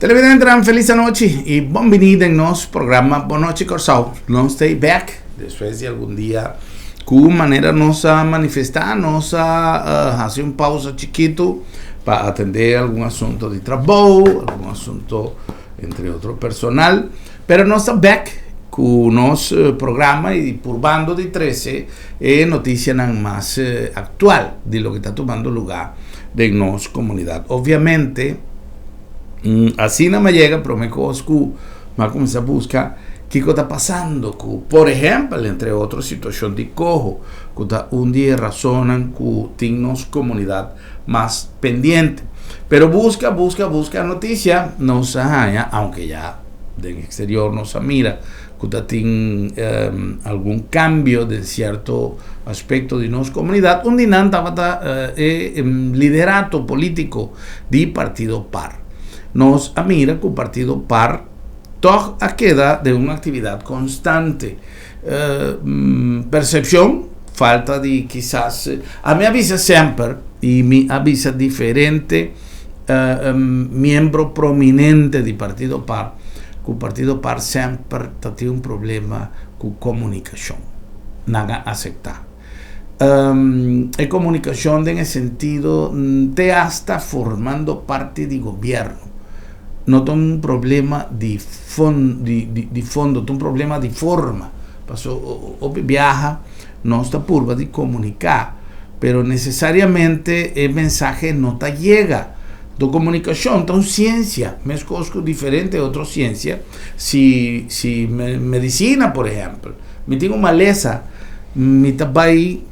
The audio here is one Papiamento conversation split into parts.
Televidentenan, felis anochi i bon bini den nos programa Bon Nochi Kòrsou. Nos ta bèk despues di algun dia ku manera nos a manifestá, nos a hasi un pausa chikitu pa atendé algun asunto di trabou, algun asunto entre otro personal, pero nos ta bèk ku nos programa i purbando di trese e notisianan mas aktual di loke ta tumando lugá den nos komunidat. Obviamente, asina mi a yega prome kos ku mi a kuminsá buska kiko ta pasando ku, por ehèmpel, entre otro situashon di koho, ku ta un di e rasonnan ku tin nos komunidat mas pendiente. Pero buska, buska, buska notisia nos a haña, aunke ya den eksterior nos a mira ku ta tin algun kambio den sierto aspekto di nos komunidat, un di nan tabata e liderato polítiko di Partido par. Nos a mira ku Partido par tòg a keda den un aktividat konstante. Persepshon, falta di kisas, ami a bisa semper i mi a bisa diferente miembro prominente di Partido par ku Partido par semper ta tin un problema ku komunikashon. Nan a aseptá. E komunikashon den e sentido te asta formando parti di gobièrnu no ta un problema di di fondo, ta un problema di forma. Paso hopi biaha nos ta purba di komuniká pero nesesariamente e mensahe no ta yega. Do komunikashon ta un siensia, meskos ku diferente otro siensia, si si medisina por ehèmpel. Mi tin un malesa, mi ta bai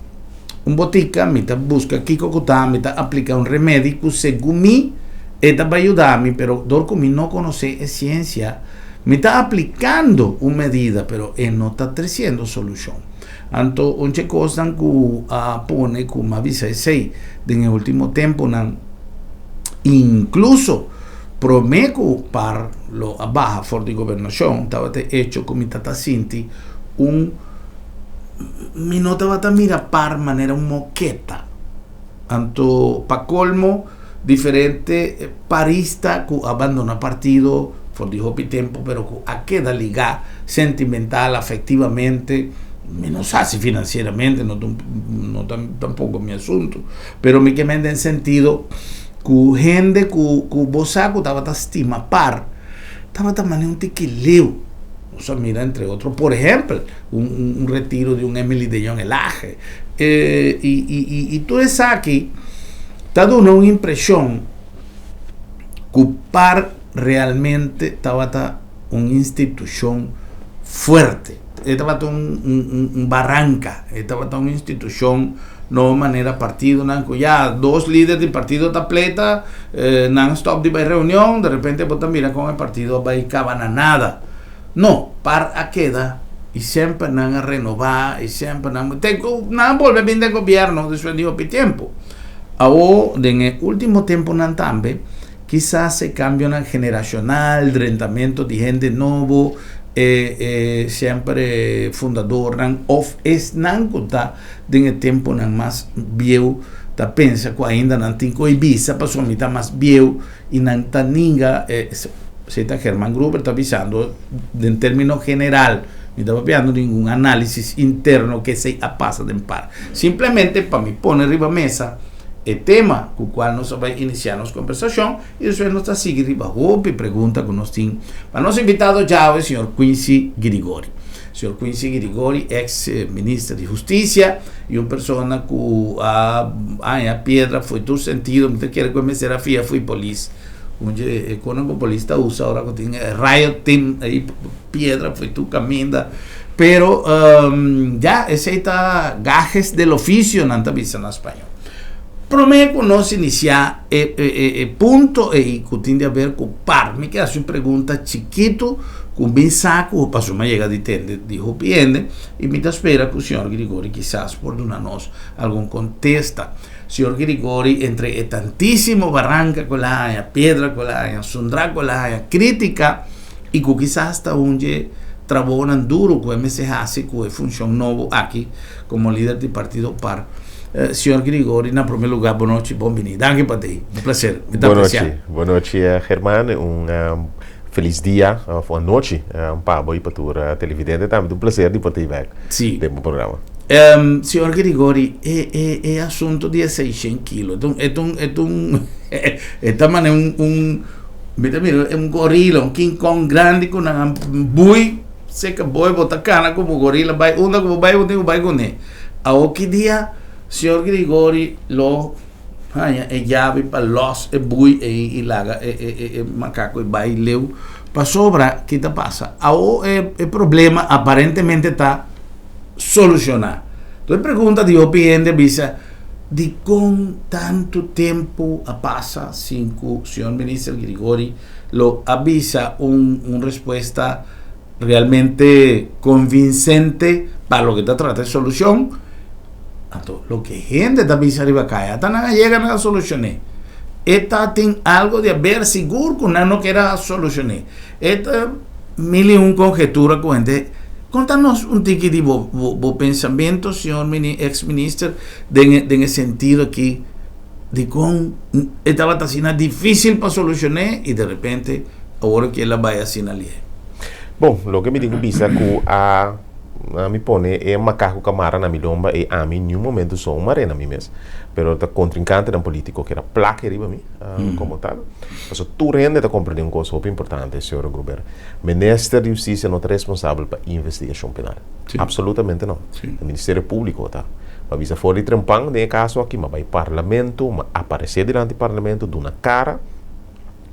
un botika, mi ta buska kiko ku ta, mi ta aplika un remedi ku segun mi e ta bai yuda mi, pero dor ku mi no konosé e siensia, mi ta aplikando un medida, pero e no ta tresiendo solushon. Anto un dje kosnan ku a pone ku mi a bisa esei den e ultimo tempunan, inkluso promé ku par lo a baha for di gobernashon, tabata e echo ku mi ta ta sinti un mi no tabata mira par manera un moketa. Anto pa kolmo diferente parista ku a bandona partido for di hopi tempu pero ku a keda ligá sentimental, afektivamente, mi no sa si finansieramente, no ta no ta tampoko mi asuntu, pero mi ke men den sentido ku hende ku ku bo sa ku tabata stima par tabata manera un tiki liu. Nos a mira entre otro, por ehèmpel, un un retiro di un Emily de Jong Elhage i i i tur esaki ta duna un impreshon ku par realmente tabata un institushon fuerte, e tabata un un un baranka, e tabata un institushon no manera partidonan ku ya dos lider di partido ta pleta nan stòp di bai reunion de repente bo ta mira kon e partido a bai kaba na nada. No, par a keda i semper nan a renobá i semper nan te ku nan a bolbe bin den gobièrnu despues di hopi tempu. Awor den e último tempunan tambe kisas e kambionan generashonal, drentamentu di hende nobo, e e semper e fundadornan òf esnan ku ta den e tempunan mas bieu ta pensa ku ainda nan tin ku e bisa pasobra mi ta mas bieu i nan ta ninga e si ta Herman Gruber ta bisando den termino general mi ta papiando ningun analisis interno ke esei a pasa den par simplemente pa mi pone riba mesa e tema ku kual nos a bai inisia nos kombersashon i despues nos ta sigui riba hopi pregunta ku nos tin pa nos invitado djawe señor Quincy Girigori. Señor Quincy Girigori ex minister di hustisia i un persona ku a haña piedra fo'i tur sentido, mi ta kere ku e mester a fia fo'i polis, un dje e konan ku polis ta usa ora ku tin riot team ei piedra fo'i tur kaminda, pero ya esei ta gajes del oficio nan ta bisa na spañol. Prome ku nos inisiá e e punto ei ku tin di haber ku par, mi ke hasi un pregunta chikitu ku mi sa ku pasobra mi a yega di tende di hopi hende i mi ta spera ku señor Grigori kisas por duna nos algun kontesta. Señor Grigori, entre e tantísimo baranka ku el a haña, piedra ku el a haña, sundra ku el a haña, krítika i ku kisas ta un dje trabounan duru ku e mester hasi ku e funshon nobo aki komo lider di partido par. Señor Grigori, na prome lugar bon nochi, bon bini. Danki pa tei. Un placer. Mi ta Bon aprecia. nochi, bon nochi German, un feliz dia of un anochi pa bo y pa tur televidente tambe. Ta un placer di por tei bek den bo programa. Señor Grigori, e e e asunto di e seishen kilo, e ta un e ta un e ta un e ta mane un un mi ta mira un gorila, un King Kong grandi ku nan a bui seka boy bo ta kana komo gorila bai unda ku bo bai bo tin ku bai kuné. Awor ki dia señor Grigori lo haña e yabi pa lòs e bui ei i laga e e e makaku ei bai leu? Pasobra ki ta pasa? Awor e e problema aparentemente ta solushoná. Enton e pregunta di hopi hende a bisa, dikon tantu tempu a pasa sin ku señor Minister Grigori lo a bisa un un respuesta realmente konvinsente pa loke ta trata e solushon? Anto loke hende ta bisa riba kaya ta nan a yega na solushoné. E ta tin algo di haber sigur ku nan no kier a solushoné. E ta mil i un konhetura ku hende. Konta nos un tiki di bo bo pensamentu, señor mini ex minister, den e den e sentido aki dikon e tabata asina difisil pa solushoné i derepente awor aki el a bai asina lihe. Bon, loke mi tin ku bisa ku a mi pone e makaku kamara na mi lomba ei ami niun momento so un mar'é na mi mes, pero ta kontrinkantenan politiko keda plak e riba mi komo tal. Pasobra tur hende ta komprendé un kos hopi importante, señor Gruber. Minister di Hustisia no ta responsabel pa investigashon penal. Absolutamente no. E Ministerio Públiko ta. Ma bisa for di trempan den e kaso aki, ma bai Parlamento, ma aparesé dilanti Parlamento, duna kara,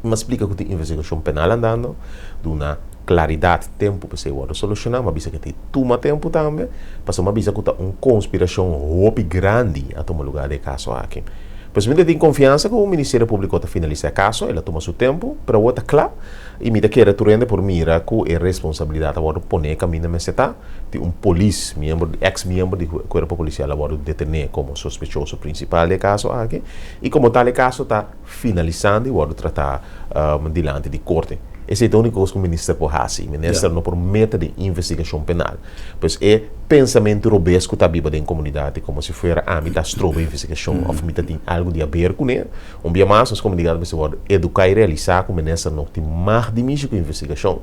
ma splika ku tin investigashon penal andando, duna klaridat tempu pa esei wòrdu solushoná, ma bisa ku ta tuma tempu tambe, pasobra ma bisa ku ta un konspirashon hopi grandi a tuma lugá den e kaso aki. Pues mi ta tin konfiansa ku Ministerio Públiko ta finalisá e kaso, el a tuma su tempu, pero awor ta kla. I mi ta kere tur hende por mira ku e responsabilidat a wòrdu poné kaminda mester ta. Tin un polis, miembro, eks miembro di kuerpo polisial a wòrdu detené komo sospechoso prinsipal di e kaso aki i komo tal e kaso ta finalisando i wòrdu tratá dilanti di korte. Esei ta úniko kos ku minister por hasi. Minister no por mete den investigashon penal. Pues e pensamentu robes ku ta biba den komunidat di komo si fuera ami ta stroba investigashon òf mi ta tin algu di haber kuné. Un bia mas nos komunidat mester wòrdu eduká i realisá ku minister no tin mag di mishi ku investigashon.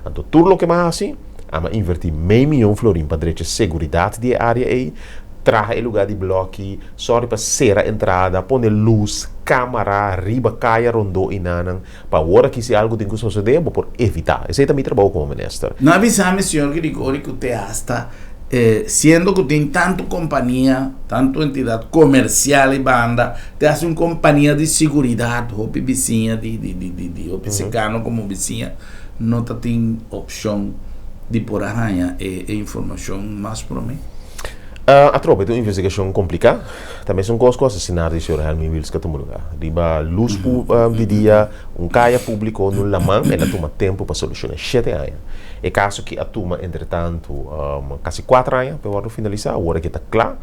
Anto tur loke m'a hasi, a m'a invertí mei miyon florin pa drecha seguridat di e área ei, traha e lugá di blòki, sòri pa sera entrada, pone lus, kámara riba kaya rondó i nanan, pa awor aki si algu tin ku sosodé bo por evitá. Esei ta mi trabou komo minister. No a bisa mi señor Grigori ku te hasta siendo ku tin tantu kompania, tantu entidat komersial i banda, te hasta un kompania di siguridat hopi bisiña di di di di di hopi serkano komo bisiña no ta tin opshon di por a haña e e informashon mas promé. Atrobe ta un investigashon kompliká. Ta mesun kos ku asesinato di señor Helmin Wiels ka tuma lugá. Riba lus di dia, un kaya públiko nun laman, el a tuma tempu pa solushoná shete aña. E kaso ki a tuma entretantu kasi kuater aña pa e wòrdu finalisá, awor aki ta kla.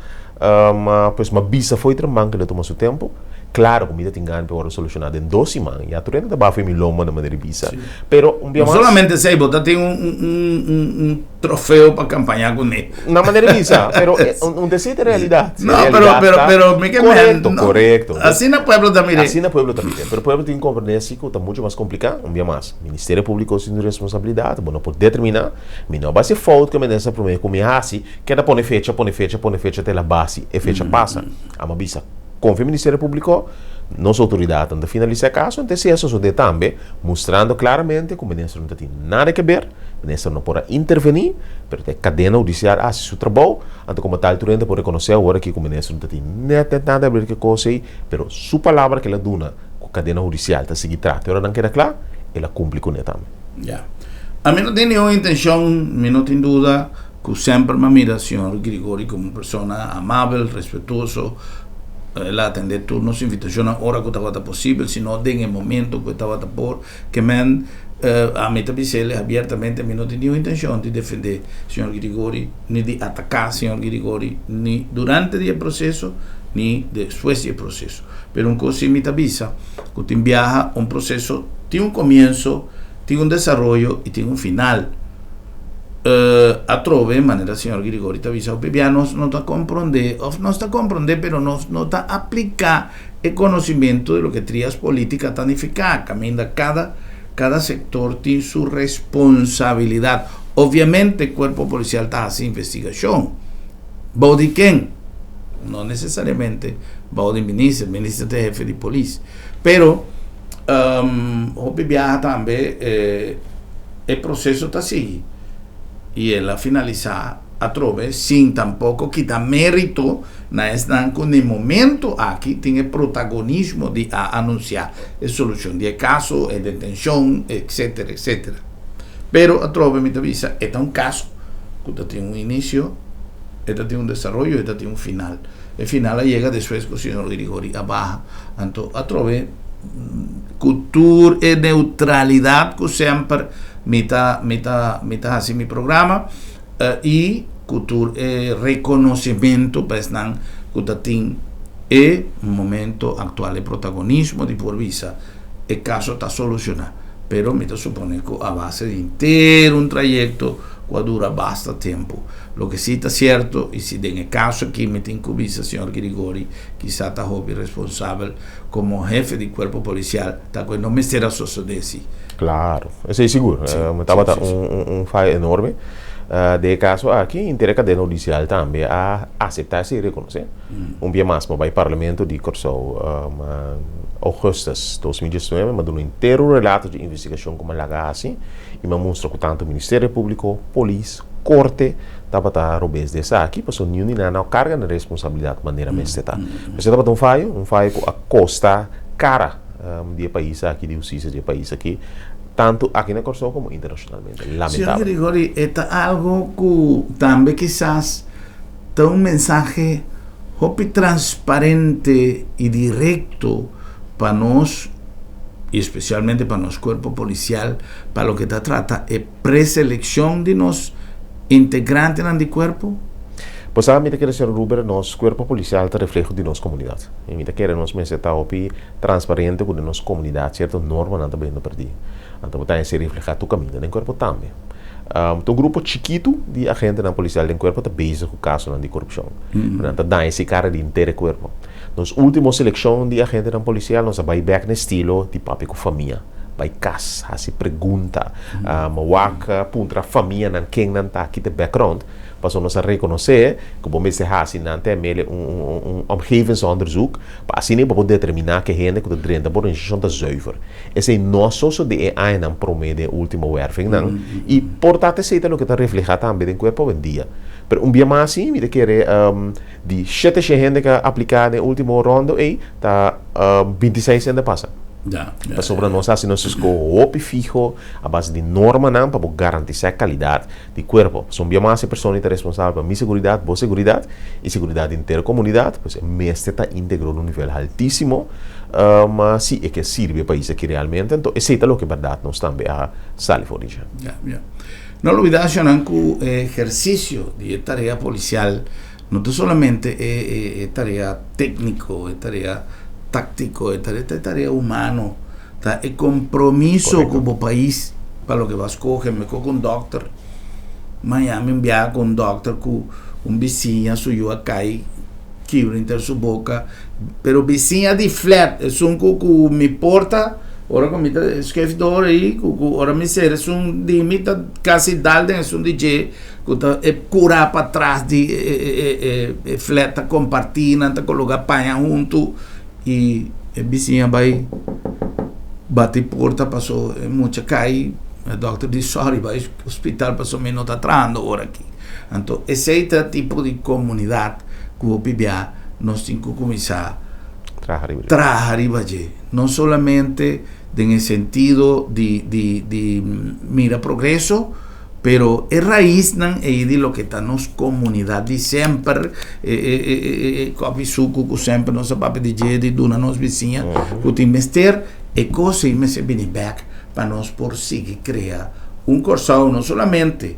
Pues m'a bisa fo'i tremban ku el a tuma su tempu. Klaro ku mi ta tin gana pa e wòrdu solushoná den dos siman. Ya tur hende ta baha fo'i mi lomba na manera di bisa. Pero un bia mas. No solamente esei, bo ta tin un trofeo pa campaña cu ne. Na manera di bisa, pero un decir ta realidad. No, pero, pero, pero, mi ke Correcto, no. correcto. Asina pueblo ta mire. Asina pueblo ta mire. Pero pueblo tin cu comprende si cu ta mucho mas complica. Un bia mas, Ministerio Publico sin su responsabilidad, bo no por determina. Mi no a basi fout cu e minister prome cu mi haci, keda pone fecha, pone fecha, pone fecha te la basi e fecha pasa. Amo a bisa, confia Ministerio Publico, nos autoridadnan ta finalisa e caso, ente si a sosode tambe, mustrando claramente cu minister no ta tin nada ke ber. Minister no por a intervení, pero ta e kadena hudisial a hasi su trabou, anto komo tal tur hende por rekonosé awor aki ku minister no ta tin nèt nèt nada haber ku e kos ei, pero su palabra ku el a duna ku kadena hudisial ta sigui traha te ora nan keda kla, el a kumpli kuné tambe. Ya. Ami no tin ningun intenshon, mi no tin duda ku semper mi a mira señor Grigori komo un persona amabel, respetuoso, el a atendé tur nos invitashonnan ora ku tabata posibel, si no den e momento ku e tabata por, Ke men, ami ta bis'el abiertamente, mi no tin niun intencion di defende señor Grigori, ni di ataca señor Grigori, ni durante di e proceso, ni despues di e proceso. Pero un cos si mi ta bisa, cu tin biaha un proceso tin un comienso, tin un desaroyo y tin un final. Atrobe, manera señor Grigori ta bisa hopi bia, nos no ta komprondé, òf nos ta komprondé pero nos no ta apliká e konosimento di loke trias polítika ta nifiká, kaminda kada kada sektor tin su responsabilidat. Obviamente kuerpo polisial ta hasi investigashon. Bou di ken? No nesesariamente bou di minister, minister ta e hefe di polis. Pero hopi biaha tambe e proseso ta sigui i el a finalisá atrobe sin tampoko kita mérito na esnan ku na e momento aki tin e protagonismo di a anunsiá e solushon di e kaso, e detenshon, etcetera, etcetera. Pero atrobe mi ta bisa e ta un kaso ku ta tin un inisio, e ta tin un desaroyo, e ta tin un final. E final a yega despues ku señor Grigori a baha. Anto atrobe ku tur e neutralidat ku semper mi ta mi ta mi ta hasi mi programa i ku tur e rekonosementu pa esnan ku ta tin e momento aktual e protagonismo di por bisa e kaso ta solushoná. Pero mi ta supone ku a base di henter un trayekto ku a dura basta tempu. Loke si ta sierto, i si den e kaso aki mi tin ku bisa señor Grigori kisá ta hopi responsabel komo hefe di kuerpo polisial, ta ku e no mester a sosodé si. Klaro, esei sigur. Tabata un fayo enorme. Den e kaso aki, henter e kadena hudisial tambe a aseptá esei i rekonosé. Un bia mas, mi a bai Parlamento di Kòrsou ougùstus 2019, mi a duna henter un relato di investigashon ku mi a laga hasi i mi a mustra ku tantu Ministerio Públiko, polis, Korte tabata robes di esaki, pasobra niun di nan no a karga nan responsabilidat manera mester ta. Mester tabata un fayo, un fayo ku a kosta kara di e pais aki, di hustisia di e pais aki, tantu aki na Kòrsou komo internashonalmente. Señor Lamentabel. Grigori, e ta algo ku tambe kisas ta un mensahe hopi transparente i direkto pa nos, i espesialmente pa nos kuerpo polisial, pa loke ta trata e Preseleccion di nos integrantenan di cuerpo? Bo sa, mi ta kere señor Ruber, nos cuerpo policial ta refleho di nos comunidad. Y mi ta kere nos mester ta hopi transparente cu den nos comunidad cierto normanan ta bayendo perdi. Anto bo ta haña esey refleha tur caminda den cuerpo tambe. Ta un grupo chikitu di agentenan policial den cuerpo ta bezig cu casonan di corupcion. Pero nan ta daña esey cara di henter e cuerpo. Nos ultimo seleccion di agentenan policial nos a bay bek na estilo di papia cu famia. Bai kas, hasi pregunta, wak puntra famianan ken nan ta, ki ta e background, pasobra nos a rekonosé ku bo mester hasi nan te mele un omgevingsonderzoek pa asina bo por determiná ku e hende ku ta drenta bo organisashon ta zuiver. Esei no a sosodé e añanan promé den e último wèrvingnan i por ta esei ta loke ta reflehá tambe den kuerpo awendia. Pero un bia mas sí mi ta kere di shete shen hende ku a apliká den e último rondo ei ta 26 hende pasa. Pasobra nos hasi nos eskoho hopi fiho a base di normanan pa bo garantisá e kalidat di kuerpo. Pasobra un bia mas e persona ta responsabel pa mi seguridat, bo seguridat i seguridat di henter komunidat, pues e mester ta íntegro na un nivel haltísimo si e ke sirbi e pais aki realmente. Anto esei ta loke bèrdat nos tambe a sali for di dje. No lubidá ashonan ku e ehersisio di e tarea polisial No ta solamente e e tarea técnico, e tarea táctico, e tarea, e tarea humano, ta e compromiso cu bo pais pa loke bo a scoge. Mi coge un dokter, maña mi biaha cu un dokter cu un bisiña su yu a cay kibra inter su boca, pero bisiña di flat, esun cu cu mi porta, ora cu mi ta schuif door ahi, cu cu ora mi cera esun di mi ta casi dal den esun di dje. Ku ta e kurá patras di e flat ta kompartí, nan ta koloká paña huntu i e bisiña bai bati porta paso e mucha kai, e dòkter di sòri bai hospital paso mi no ta trahando ora aki. Anto esei ta tipo di komunidat ku hopi bia nos tin ku kuminsá traha riba dje, no solamente den e sentido di di mira progreso, Pero e raisnan ei di loke ta nos komunidat di semper, e e e e e kòpi suku ku semper nos a papia di dje, di duna nos bisiña ku tin mester, e kos ei mester bini bèk pa nos por sigui krea un Kòrsou no solamente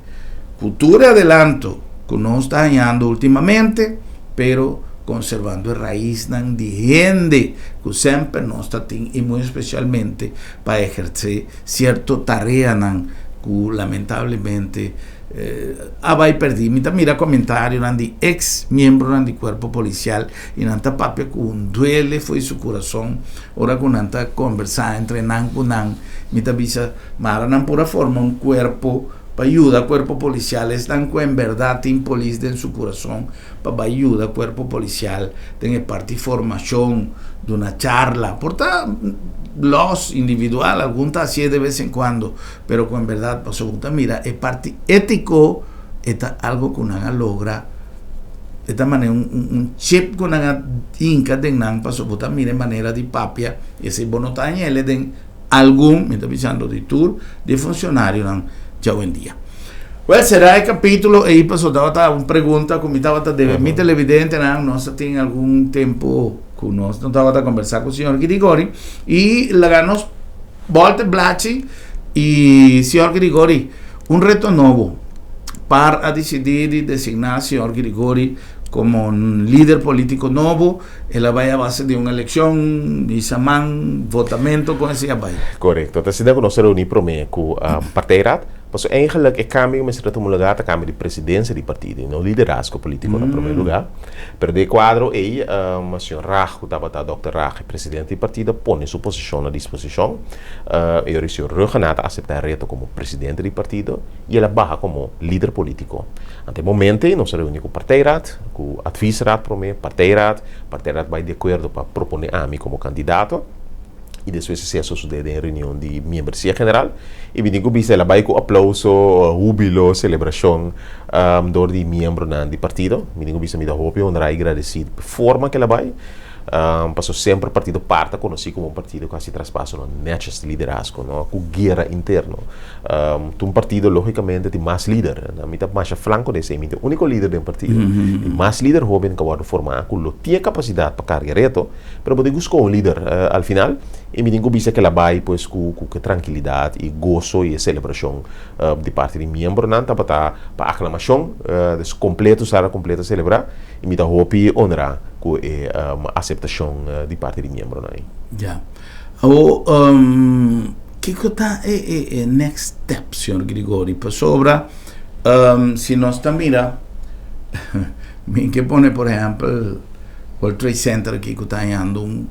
ku tur e adelanto ku nos ta hañando ultimamente, pero konservando e raisnan di hende ku semper nos ta tin i muy espesialmente pa ehersé sierto tareanan ku lamentablemente. A bai perdí. Mi ta mira comentarionan di ex miembronan di cuerpo policial y nan ta papia cu un duele fo'i su curason ora cu nan ta conversa entre nan cu nan. Mi ta bisa mara nan por a forma un cuerpo pa yuda cuerpo policial esnan cu en berdad tin polis den su curason pa bai yuda cuerpo policial den e parti formacion, duna charla, por ta los individual, algun ta hacié de vez en cuando, pero cu en berdad pasobra bo ta mira e parti etico e ta algo cu nan a logra, e ta manera un un chip cu nan a hinca den nan pasobra bo ta mira e manera di papia y esey bo no ta hañele den algun, mi ta bisando di tur, di e funcionarionan djawendia. Well, será e capítulo ei pasobra tabata un pregunta cu mi tabata debe mi televidentenan, nos a tin algun tempo cu nos no tabata conversa cu señor Girigori y laga nos bolta e blachi y señor Girigori un reto nobo par a dicidi di designa señor Girigori como un lider politico nobo, el a bay a base di un eleccion, bisa man, votamento con esey a bay. Correcto, ta asina cu nos a reuni prome cu partijraad. Pasobra eigenlijk e cambio cu mester a tuma lugar ta cambio di presidencia di partido y no liderazgo politico na prome lugar. Pero den e cuadro ey, señor Rag cu tabata Dòkter Rag e presidente di partido a pone su posicion na disposicion. E ora señor Rhuggenaath a acepta e reto como presidente di partido y el a baha como lider politico. Ante e momento ey nos a reuni cu partijraad, cu adviesraad prome, partijraad. Partijraad bay di acuerdo pa propone ami como candidato. Y despues esei a sosodé den reunion di miembresia general. Y mi tin cu bisa el a bay cu aplauso, hubilo, celebracion dor di miembronan di partido. Mi tin cu bisa mi ta hopi honra y gradeci p'e forma cu el a bay. Pasobra semper partido par ta conoci como un partido cu haci traspasonan netjes di liderazgo, no cu guera interno. Ta un partido logicamente tin mas lider. Mi ta masha flanco den esei, mi ta e unico lider den partido. Tin mas lider hoben cu a wordo forma cu lo tin e capacidad pa carga e reto. Pero bo tin ku skohe un lider al final i mi tin ku bisa ke la bai pues ku ku trankilidat i goso i e selebrashon di parti di miembronan tabata pa aklamashon des kompleto sala kompleto a selebrá i mi ta hopi honrá ku e aseptashon di parti di miembronan ei. Ya. Awor kiko ta e e e next step señor Grigori? Pasobra si nos ta mira mi ke pone por ehèmpel World Trade Center aki ku ta hañando un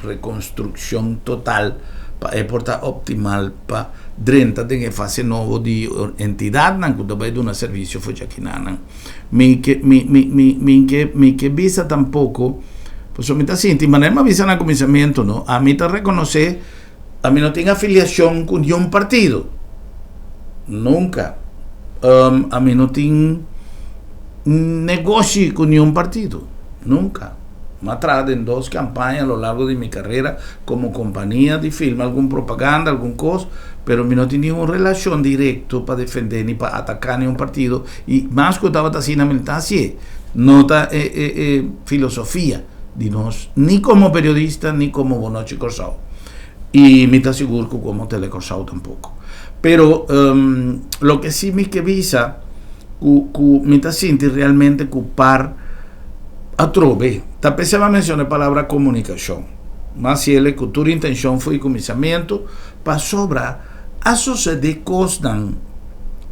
rekonstrukshon total pa e por ta optimal pa drenta den e fase nobo di entidatnan ku ta bai duna servisio for djakinanan. Mi ke mi mi mi mi ke mi ke bisa tampoko pasobra mi ta sinti manera mi a bisa na kuminsamentu no ami ta rekonosé ami no tin afiliashon ku niun partido nunka ami no tin Negoshi cu niun partido. Nunca. M'a traha den dos campaña a lo largo di mi carera como compania di filma algun propaganda, algun cos, pero mi no tin ningun relacion directo pa defende ni pa ataca niun partido y mas cu tabata asina mi no ta hacié. No ta e e e filosofia di nos ni como periodista ni como Bon Nochi Corsou y mi ta sigur cu como Telecorsou tampoco. Pero loke si mi ke bisa. Ku ku mi ta sinti realmente ku par atrobe. Ta p'esei mi a menshoná e palabra komunikashon. Mas si el e ku tur intenshon fo'i kuminsamentu, pasobra a susedé kosnan,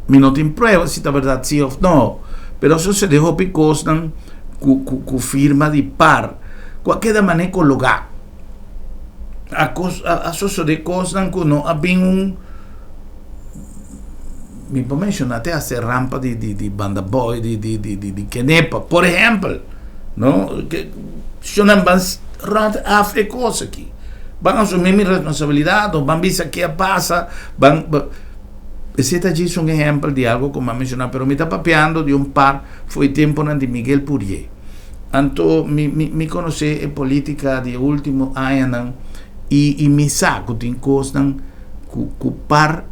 mi no tin prueba si ta bèrdat si òf no, pero a susedé hopi kosnan ku ku ku firma di par ku a keda manera kologá. A kos a susedé kosnan ku no a bin un. Mi por menciona te hasta e rampa di di di Banda Boy di di di di di Kenepa por ehempel no ke shownan ban rond af e kos aki ban asumi mi responsabilidad of ban bisa ke a pasa ban esei ta djis un ehempel di algo ku mi a menciona pero mi ta papiando di un par for e temponan di Miguel Pourier anto mi mi mi konosé e politica di e ultimo añanan i i mi sa ku tin kosnan ku ku par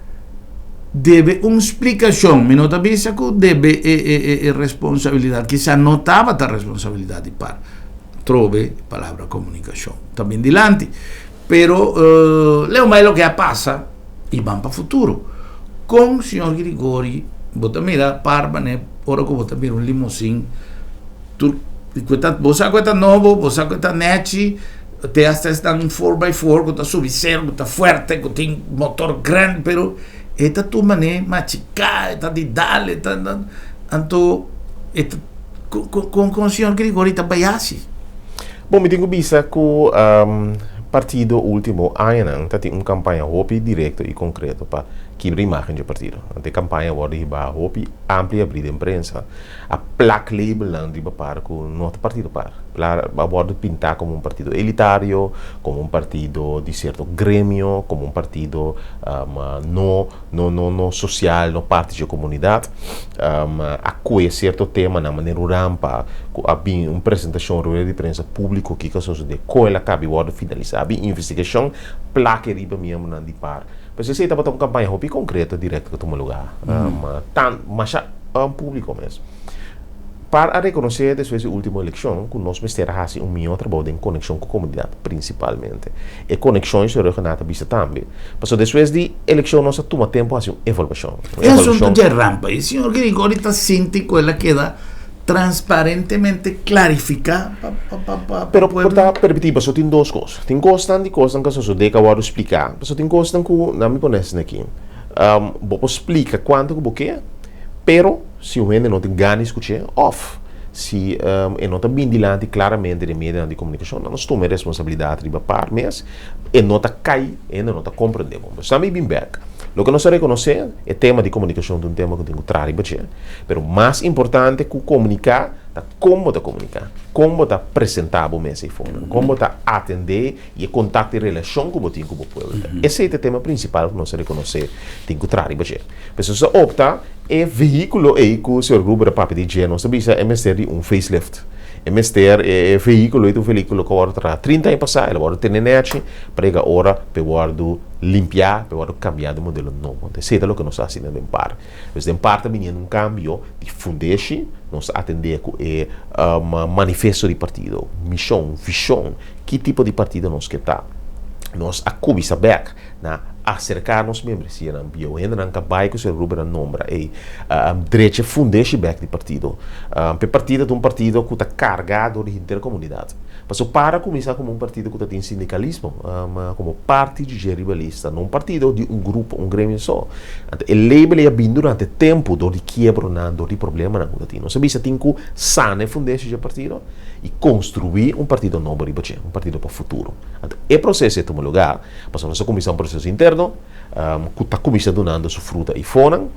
debe un splikashon. Mi no ta bisa ku debe e e e e responsabilidat. Kisa no tabata responsabilidat di par. Trobe e palabra komunikashon ta bin dilanti. Pero leu mai loke a pasa i ban pa futuro. Kon señor Grigori bo ta mira par manera ora ku bo ta mira un limosin tur ku ta bo sa ku e ta nobo bo sa ku e ta nechi. Te hasta esnan un four by four ku ta subi seru, ku ta fuerte, ku tin motor grandi, pero E ta tuma ne machiká, e ta di dal, e ta anto e ta kon kon señor Grigori ta bai hasi? Bon, mi tin ku bisa ku partido último añanan ta tin un kampaña hopi direkto i konkreto pa kibra imágen dje partido. Anto e kampaña wòrdu hibá hopi amplia i abrí den prensa. A plak labelnan riba par ku no ta partido par. A wòrdu pintá komo un partido elitario, komo un partido di sierto gremio, komo un partido no no no no sosial, no parti dje komunidat. A kue sierto temanan manera un rampa ku a bin un presentashon, rueda di prensa públiko kiko a sosodé, kon el a kabi wòrdu finalisá. A bin investigashon plak e riba miembronan di par. Pues esei tabata un kampaña hopi konkreto, direkto ku a tuma lugá. Tan masha. Públiko mes. Par a rekonosé despues di último elekshon ku nos mester a hasi un mihó trabou den konekshon ku komunidat prinsipalmente. E konekshon i señor Rhuggenaath a bisa tambe. Pasobra despues di elekshon nos a tuma tempu hasi un evaluashon. E asuntu dje rampa i señor Grigori ta sinti ku el a keda transparentemente klarifiká pa pa Pero pueblo. Pero ta permití pasobra tin dos kos. Tin kosnan di kosnan ku a sosodé ku a wòrdu spliká. Pasobra tin kosnan ku nan mi pone asina aki. Bo por splika kuantu ku bo ke, pero si un hende no tin gana di skuch'é òf si e no ta bin dilanti klaramente den medionan di komunikashon, nan nos tuma e responsabilidat riba par mes, e no ta kai, e hende no ta komprendé bo. Pues tambe bin bèk. Loke nos a rekonosé, e tema di komunikashon ta un tema ku tin ku traha riba dje, pero mas importante ku komuniká ta kon bo ta komuniká, kon bo ta presentá bo mes eifonan, kon bo ta atendé I e kontakto i relashon ku bo tin ku bo pueblo. Ta esei ta e tema prinsipal ku nos a rekonosé tin ku traha riba dje. Pues nos a opta e vehíkulo ei ku señor Gruber a papia di dje, nos ta bisa e mester di un facelift. E mester, e vehíkulo ei ta un vehíkulo ku a wòrdu traha 30 aña pasá, el a wòrdu tene nèchi, pero a yega ora pa e wòrdu limpiá, pa e wòrdu kambiá di un modelo nobo. Anto esei ta loke nos ta hasi den par. Pues den par ta biniendo un kambio di fundeshi, nos ta atendé ku e manifesto di partido, mishon, vishon, Ki tipo di partido nos ke ta? Nos a kuminsá bèk na aserká nos membresianan bieu. Hendenan ka bai ku señor Ruben a nombra ei drecha e fundeshi bèk di partido. P'e partido ta un partido ku ta kargá dor di henter komunidat. Pasobra para kuminsá komo un partido ku ta tin sindikalismo komo parti di dje riba lista, no un partido di un grupo, un gremio so. Anto e label ei a bin durante tempu dor di kiebronan, dor di problemanan ku ta tin. Nos a bisa tin ku sana e fundeshi dje partido. i konstruí un partido nobo riba dje, un partido pa futuro. Anto e proseso ei tuma lugá pasobra nos a kuminsá un proseso interno ku ta kuminsá dunando su fruta i fonan.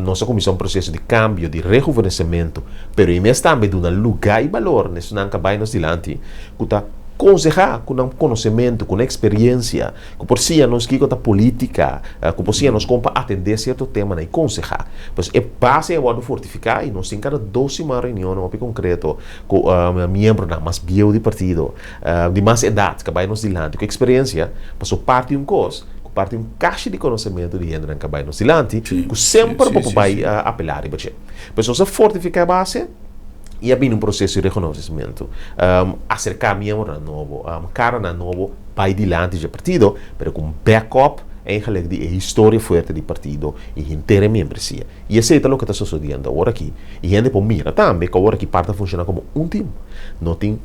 Nos a kuminsá un proseso di kambio, di rehuvenesementu, pero e mes tambe duna lugá i balor na esunnan ku a bai nos dilanti ku ta konsehá ku nan konosementu, ku nan eksperiensia. Ku por siña nos kiko ta polítika, ku por siña nos kon pa atendé sierto temanan i konsehá. Pues e base a wòrdu fortifiká i nos tin kada dos siman reunionnan hopi konkreto ku miembronan mas bieu di partido, di mas edat ku a bai nos dilanti ku eksperensia, pasobra parti un kos ku parti un kashi di konosementu di hendenan ku a bai nos dilanti ku semper bo por bai apelá riba dje. Pues nos a fortifiká e base i a bini un proseso di rekonosesimentu, aserká miembronan nobo, karanan nobo. Bai dilanti dje partido, pero ku un backup eigenlijk di e historia fuerte di partido i henter e membresia. I esei ta loke ta sosodiendo awor aki. I hende por mira tambe ku awor aki par ta funshoná komo un tim. No tin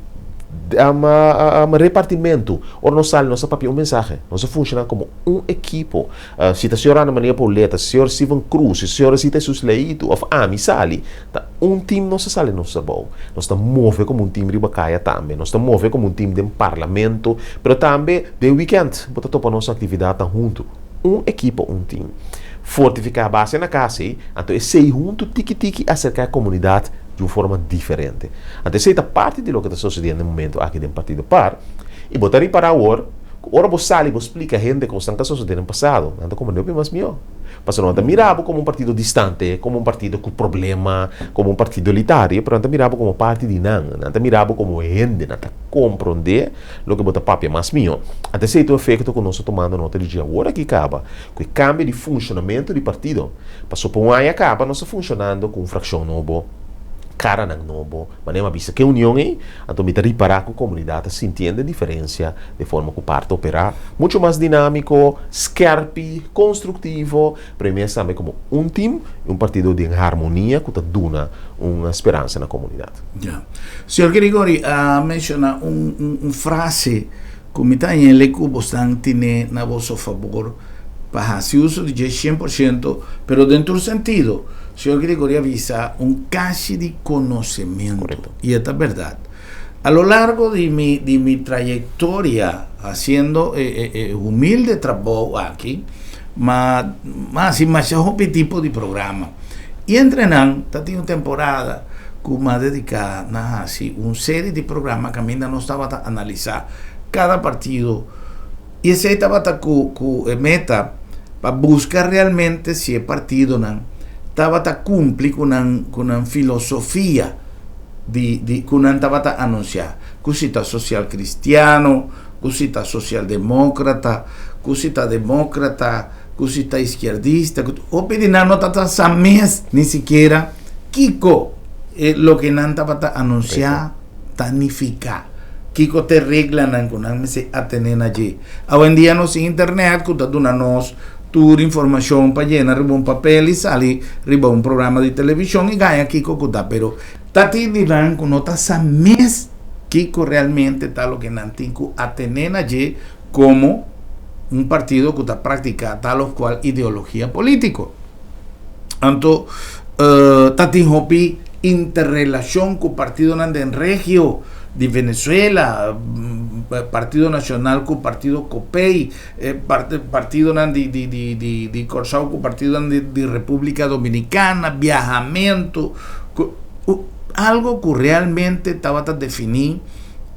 repartimentu. Ora nos sali nos ta papia un mensahe. Nos ta funshoná komo un ekipo. Si ta señor Ana Maria Pauletta, señor Steven Cruz, si señor Rosita Jesus Leito of ami sali, ta un team nos ta sali nos trabou. Nos ta move como un team riba caya tambe. Nos ta move como un team den parlamento, pero tambe den weekend bo ta topa nos actividadnan hunto. Un ekipo, un team. Fortifica base na cas ei, anto esey hunto tiki tiki acerca e comunidad di un forma diferente. Anto esey ta parti di loke ta sucediendo e momento aki den Partido Par. Y bo ta ripara awor, Ku ora bo sali bo splika hende kosnan ku a sosodé den pasado, nan ta komprendé hopi mas mihó. Pasobra nan ta mira bo komo un partido distante, komo un partido ku problema, komo un partido elitario, pero nan ta mira bo komo parti di nan. Nan ta mira bo komo hende, nan ta komprondé loke bo ta papia mas mihó. Anto esei ta un efekto ku nos ta tumando nota di dje awor aki kaba, ku e kambio di funshonamentu di partido. Pasobra pa un aña kaba nos ta funshonando ku un frakshon nobo, karanan nobo. Manera mi a bisa ku e union ei, anto mi ta ripará ku komunidat ta sintiendo e diferensia de forma ku par ta operá muchu mas dinámiko, skèrpi, konstruktivo, pero e mes tambe komo un tim i un partido den harmonia ku ta duna un speransa na komunidat. Ya. Señor Grigori a menshoná un un frase ku mi ta haña ku bosnan tene na boso fabor. Pa hasi uso di dje 100%, pero den tur sentido. Señor Gregory a bisa un kashi di konosementu. I e ta bèrdat. A lo largo di mi trayektoria hasiendo e humilde trabou aki, m'a hasi masha hopi tipo di programa. I entre nan tatin un temporada ku m'a dediká na hasi un serie di programa kaminda nos tabata analisá kada partido i esei tabata ku e meta pa buska realmente si e partidonan tabata kumpli ku nan filosofia di ku nan tabata anunsiá, ku si ta social kristiano, ku si ta socialdemókrata, ku si ta demókrata, ku si ta izquierdista, hopi di nan no tabata sa mes ni sikiera kiko loke nan tabata anunsiá ta nifiká, kiko ta e reglanan ku nan mester atené na dje. Awendia nos tin internet ku ta duna nos tur informashon pa yena riba un papel i sali riba un programa di televishon i gaña kiko ku ta, pero ta tin di nan ku no ta sa mes kiko realmente ta loke nan tin ku atené na dje komo un partido ku ta praktiká tal òf kual ideologia polítiko. Anto ta tin hopi interrelashon ku partidonan den regio di Venezuela, Partido Nacional ku Partido Copei, partidonan di Kòrsou ku partidonan di Repúblika Dominikana, biahamentu, algo ku realmente tabata definí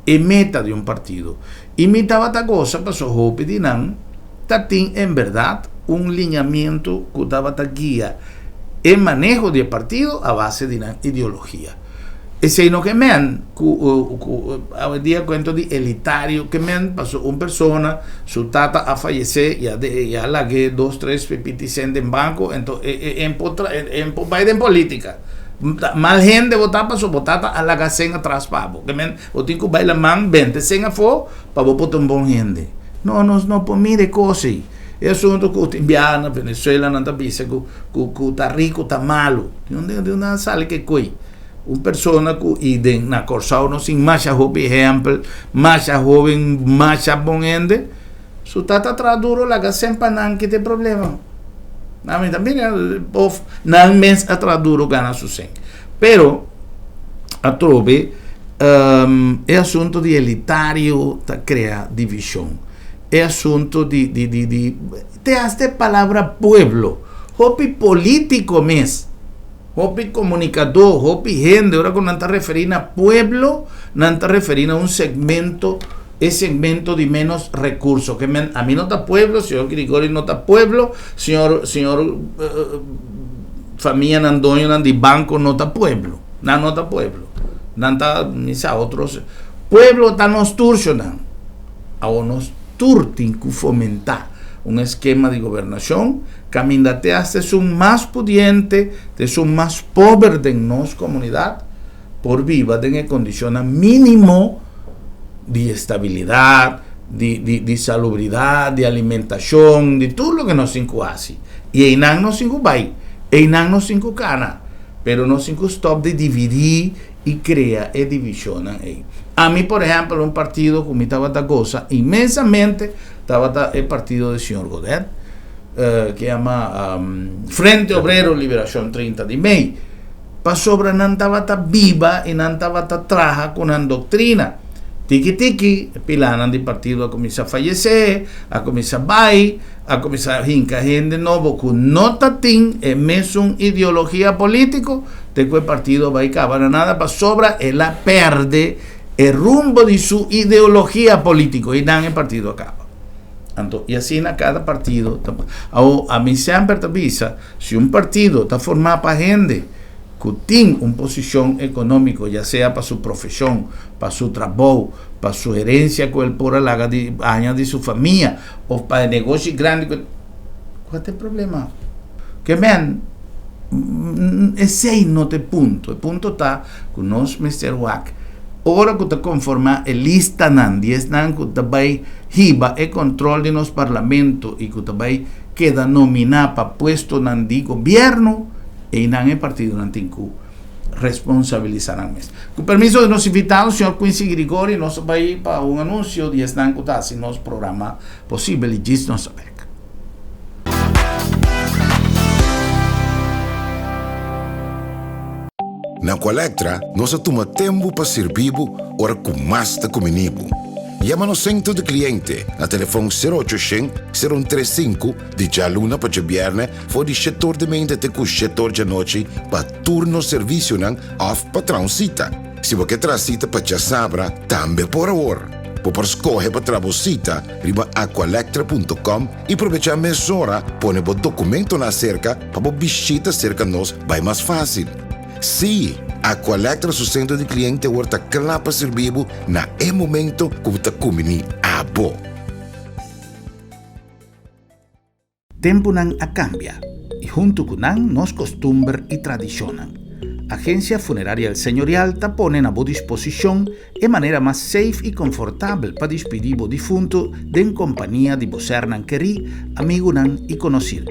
e meta di un partido. I mi tabata gosa pasobra hopi di nan ta tin en bèrdat un liñamentu ku tabata guia e maneho di e partido a base di nan ideologia. Esei no ke men ku awendia kuento di elitario ke men paso un persona su tata a fayesé ya de ya lag'é dos tres pipiti sent den banko ento e e por e por bai den politica. Mal hende bo ta paso bo tata a laga sent atras pa bo ke men bo tin ku bai laman bente sent afó pa bo por ta un bon hende. No nos no por mira e kos ei. E asunto ku tin biaha na Venezuela nan ta bisa ku ku ku ta riku ta malu. Di unda di unda a sali ke koi? Un persona ku i den na Kòrsou nos tin masha hopi ehèmpel, masha hoben, masha bon hende, su tata traha duro laga sèn pa nan kita e problema. Nan mi ta mira òf nan mes a traha duro gana su sèn. Pero atrobe e asunto di elitario ta krea divishon. E asunto di di di di te hasta e palabra pueblo hopi politico mes hopi comunicador hopi hende ora cu nan ta referi na pueblo nan ta referi na un segmento e segmento di menos recurso ke men ami no ta pueblo señor Grigori no ta pueblo señor señor famianan doñonan di banco no ta pueblo nan no ta pueblo nan ta mi sa otro pueblo ta nos turcionan. Awor nos tur tin ku fomentá un eskema di gobernashon kaminda te hasta esun mas pudiente te esun mas pober den nos komunidat por biba den e kondishonnan mínimo di estabilidat, di di di salubridat, di alimentashon, di tur loke nos tin ku hasi. I einan nos tin ku bai, einan nos tin ku kana, pero nos tin ku stòp di dividí i krea e divishonnan ei. Ami, por ehèmpel, un partido ku mi tabata gosa inmensamente tabata e partido di señor Godett, ke yama Frente Obrero Liberashon 30 di Mei, pasobra nan tabata biba i nan tabata traha ku nan doktrina. Tiki tiki, e pilanan di partido a kuminsá fayesé, a kuminsá bai, a kuminsá hinka hende nobo ku no ta tin e mesun ideologia polítiko, te ku e partido a bai kaba na nada pasobra el a pèrdè e rumbo di su ideologia polítiko i nan e partido a kaba. Anto, i asina kada partido ta. Awor, ami semper ta bisa, si un partido ta formá pa hende ku tin un posishon ekonómiko, ya sea pa su profeshon, pa su trabou, pa su herensia ku el por a laga di haña di su famia, òf pa e negoshi grandi ku. Kua ta e problema? Ke men, esei no ta e punto. E punto ta ku nos mester wak ora ku ta konformá e listanan di esnan ku ta bai hiba e kontrol di nos parlamento i ku ta bai keda nominá pa puestonan di gobièrnu, einan e partidonan tin ku responsabilisá nan mes. Ku permiso di nos invitado, señor Quincy Grigori, nos ta bai pa un anunsio di esnan ku ta hasi nos programa posibel i djis nos ta bek. Na Aqualectra nos a tuma tempu pa sirbi bo ora ku mas ta kumini bo. Yama nos sentro di kliente na telefòn sero ocho shen, sero un tres sinku di djaluna pa djabièrnè for di shetor di meinta te ku shetor djanochi pa tur nos servisionan òf pa traha un sita. Si bo ke traha sita pa djasabra tambe por awor. Bo por skohe pa traha bo sita riba aqualectra punto com i probechá mesora pone bo dokumentonan aserka pa bo bishita serka nos bai mas fásil. Sí, Aqualectra su sentro di kliente awor ta kla pa sirbi bo na e momento ku bo ta kumbiní abo. Tempunan a kambia i huntu ku nan nos kostumber i tradishonnan. Agensia Funeraria El Señorial ta pone na bo disposishon e manera mas safe i konfortabel pa dispidí bo difuntu den kompania di bo sernan kerí, amigunan i konosir.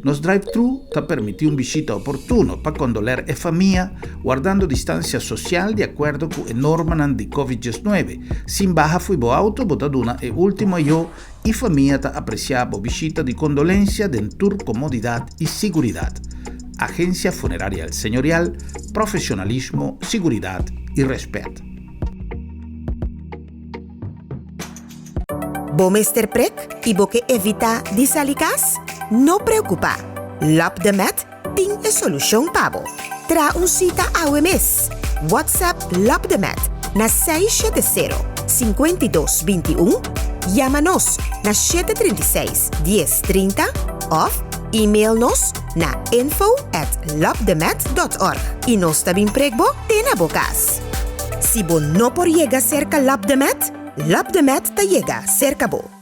Nos drive-thru ta permití un bishita oportuno pa kondoler e famia, wardando distansia sosial di akuerdo ku e normanan di Covid diesnuebe. Sin baha fo'i bo outo bo ta duna e último ayó i famia ta apresiá bo bishita di kondolensia den tur komodidat i siguridat. Agencia Funeraria El Señorial, profesionalismo, siguridad y respet. Bo mester prek i bo ke evitá di sali kas? No preokupá! Lab de Med tin e solushon pa bo. Traha un sita awe mes! WhatsApp Lab de Med na 670 52 21, yama nos na 736 10 30 òf email nos na info at labdemed dot org i nos ta bin prek bo te na bo kas. Si bo no por yega serka Labdemed, Labdemed ta yega serka bo.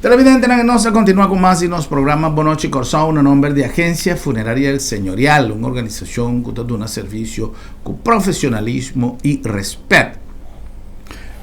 Televidentenan, nos a continua cu mas di nos programa Bon Nochi Corsou na nomber di Agencia Funeraria El Señorial, un organisacion cu ta duna servicio cu profesionalismo y respet.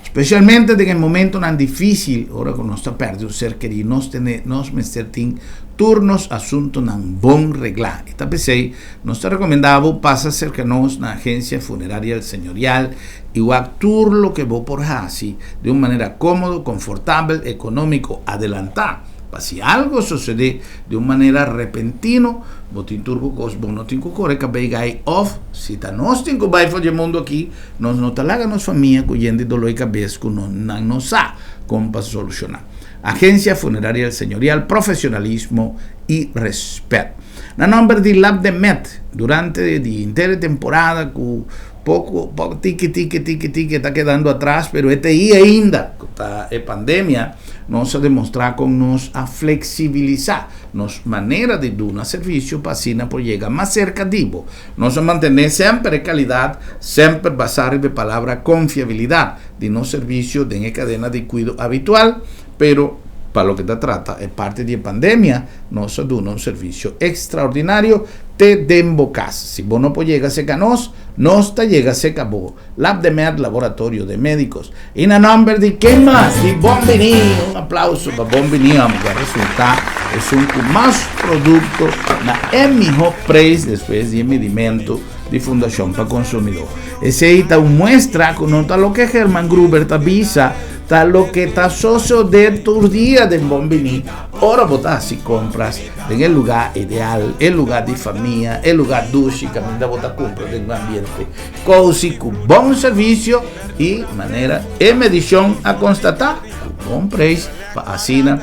Specialmente den e momentonan dificil ora cu nos ta perde un ser keri, nos tene, nos mester tin tur nos asuntonan bon regla. Y ta p'esey nos ta recomenda bo pasa cerca nos na Agencia Funeraria El Señorial i wak tur loke bo por hasi di un manera kómodo, konfortabel, ekonómiko, adelantá. Pa si algo sosodé di un manera repentino, bo tin tur ku kos, bo no tin ku kore kabei gai òf si ta nos tin ku bai for di e mundu akí, nos no ta laga nos famia ku yen di doló i kabes ku no nan no sa kon pa solushoná. Agencia Funeraria El Señorial, profesionalismo i respet. Na nòmber di Lab de Met, durante di henter e temporada ku Poco poco tiki tiki tiki tiki ta kedando atras pero e ta ei ainda cu ta e pandemia nos a demostra con nos a flexibilisa nos manera di duna servicio pa asina por yega mas cerca di bo. Nos a mantene semper e calidad, semper basa riba e palabra confiabilidad di nos servicio den e cadena di cuido habitual, pero pa loke ta trata e parti di e pandemia nos a duna un servicio extraordinario te den bo cas. Si bo no por yega cerca nos, nos ta yega cerca bo. Lab de Med, Laboratorio de Medicos. Y na nomber di ken mas? Di Bon Bini! Un aplauso pa Bon Bini, amo cu a resulta esun cu mas producto na e miho prijs despues di e midimento di Fundacion pa Consumidor. Esey ta un muestra cu no ta loke Herman Gruber ta bisa, Ta loke ta sosodé tur dia den Bon Biní ora bo ta hasi kompras den e lugá ideal, e lugá di famia, e lugá dushi kaminda bo ta kumpra den un ambiente kousi ku bon servisio i manera e medishon a konstatá ku bon preis pa asina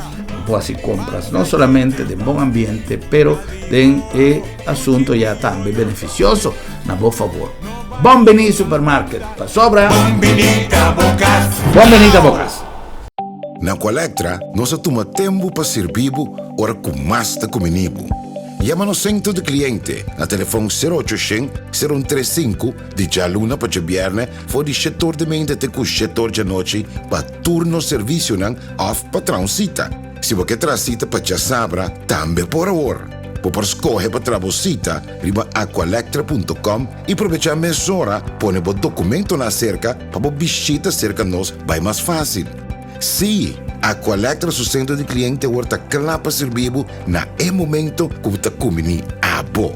bo por hasi kompras no solamente den bon ambiente pero den e asunto ya tambe benefisioso na bo favor. Bon Bini Supermarket, pasobra. Bon Bini ta bo kas. Bon Bini ta bo kas. Na Aqualectra nos a tuma tempu pa sirbi bo ora ku mas ta kumini bo. Yama nos Sentro di Kliente na telefòn sero ocho shen, sero un tres sinku di djaluna pa djabièrnè for di shetor di meinta te ku shetor djanochi pa tur nos servisionan òf pa traha un sita. Si bo ke traha sita pa djasabra, tambe por awor. Bo por skohe pa traha bo sita riba aqualectra punto com i probechá mesora pone bo dokumentonan aserka pa bo bishita serka nos bai mas fásil. Sí, Aqualectra su sentro di kliente awor ta kla pa sirbi bo na e momento ku bo ta kumbiní abo.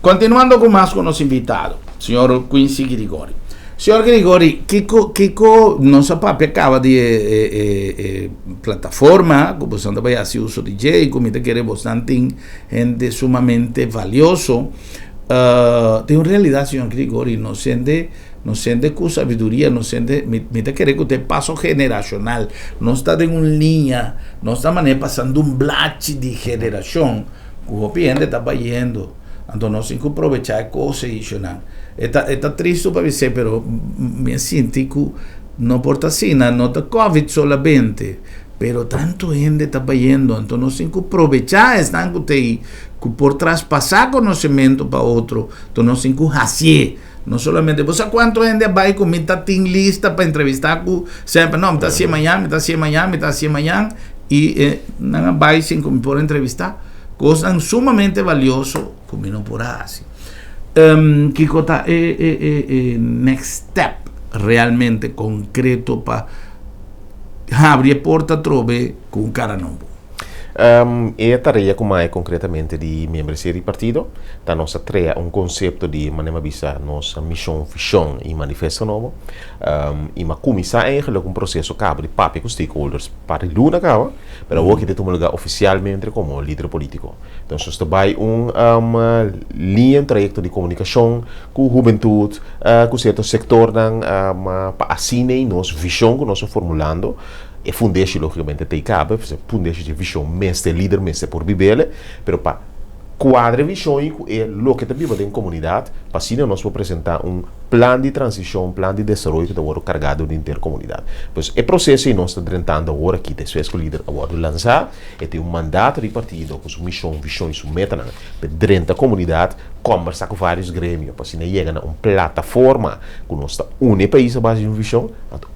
Continuando cu mas cu nos invitado, señor Quincy Grigori. Señor Grigori, kico, kico nos a papia caba di e, e, e, e plataforma cu bosan ta bay haci uso di dje y cu mi ta kere bosnan tin hende sumamente valioso. Uh, den realidad, señor Grigori, nos hende, nos hende cu sabiduria, nos hende, mi, mi ta kere cu ta e paso generacional. Nos ta den un liña, nos ta manera pasando un blachi di generacion. Ku hopi hende ta bayendo, anto nos tin ku probechá e kos ei, shonnan. E ta e ta tristu pa bis'é, pero mi a sinti ku no por ta asina, no ta covid solamente, pero tantu hende ta bayendo, anto nos tin ku probechá esnan ku ta ei, ku por traspasá konosementu pa otro, anto nos tin ku hasié. No solamente, bo sa kuantu hende a bai ku mi ta tin lista pa entrevistá ku semper, no, mi ta hasié mañan, mi ta hasié mañan, mi ta hasié mañan, i e nan a bai sin ku mi por entrevistá. Kosnan sumamente valioso ku mi no por a hasi. Kiko ta e e e e next step realmente konkreto pa habri e porta atrobe ku un kara nobo? E tarea ku mai konkretamente di miembresia di partido ta nos a trea un konsepto di manera mi a bisa nos mishon, vishon i manifesto nobo. I mi a kuminsá eigenlik un proseso kaba di papia ku stakeholders par di luna kaba, pero awor ki ta tuma lugá ofisialmente komo lider polítiko. Entonces nos ta bai un liña, un trayekto di komunikashon ku hubentut, ku sierto sektornan pa asina ei nos vishon ku nos ta formulando E fundeshi logicamente ta ikabe, pasobra e fundeshi dje vision mester, e lider mester por bibele, pero pa cuadra e vision y cu e loke ta biba den comunidad, pa asina nos por presenta un plan di transicion, un plan di desaroyo cu ta wordo carga dor di henter comunidad. Pues e proceso ey nos ta drentando awor aki, despues cu lider a wordo lansa, e tin un mandato di partido cu su mision, vision y su metanan pa e drenta comunidad, combersa cu varios gremio, pa asina yega na un plataforma cu nos ta uni e pais a base di un vision.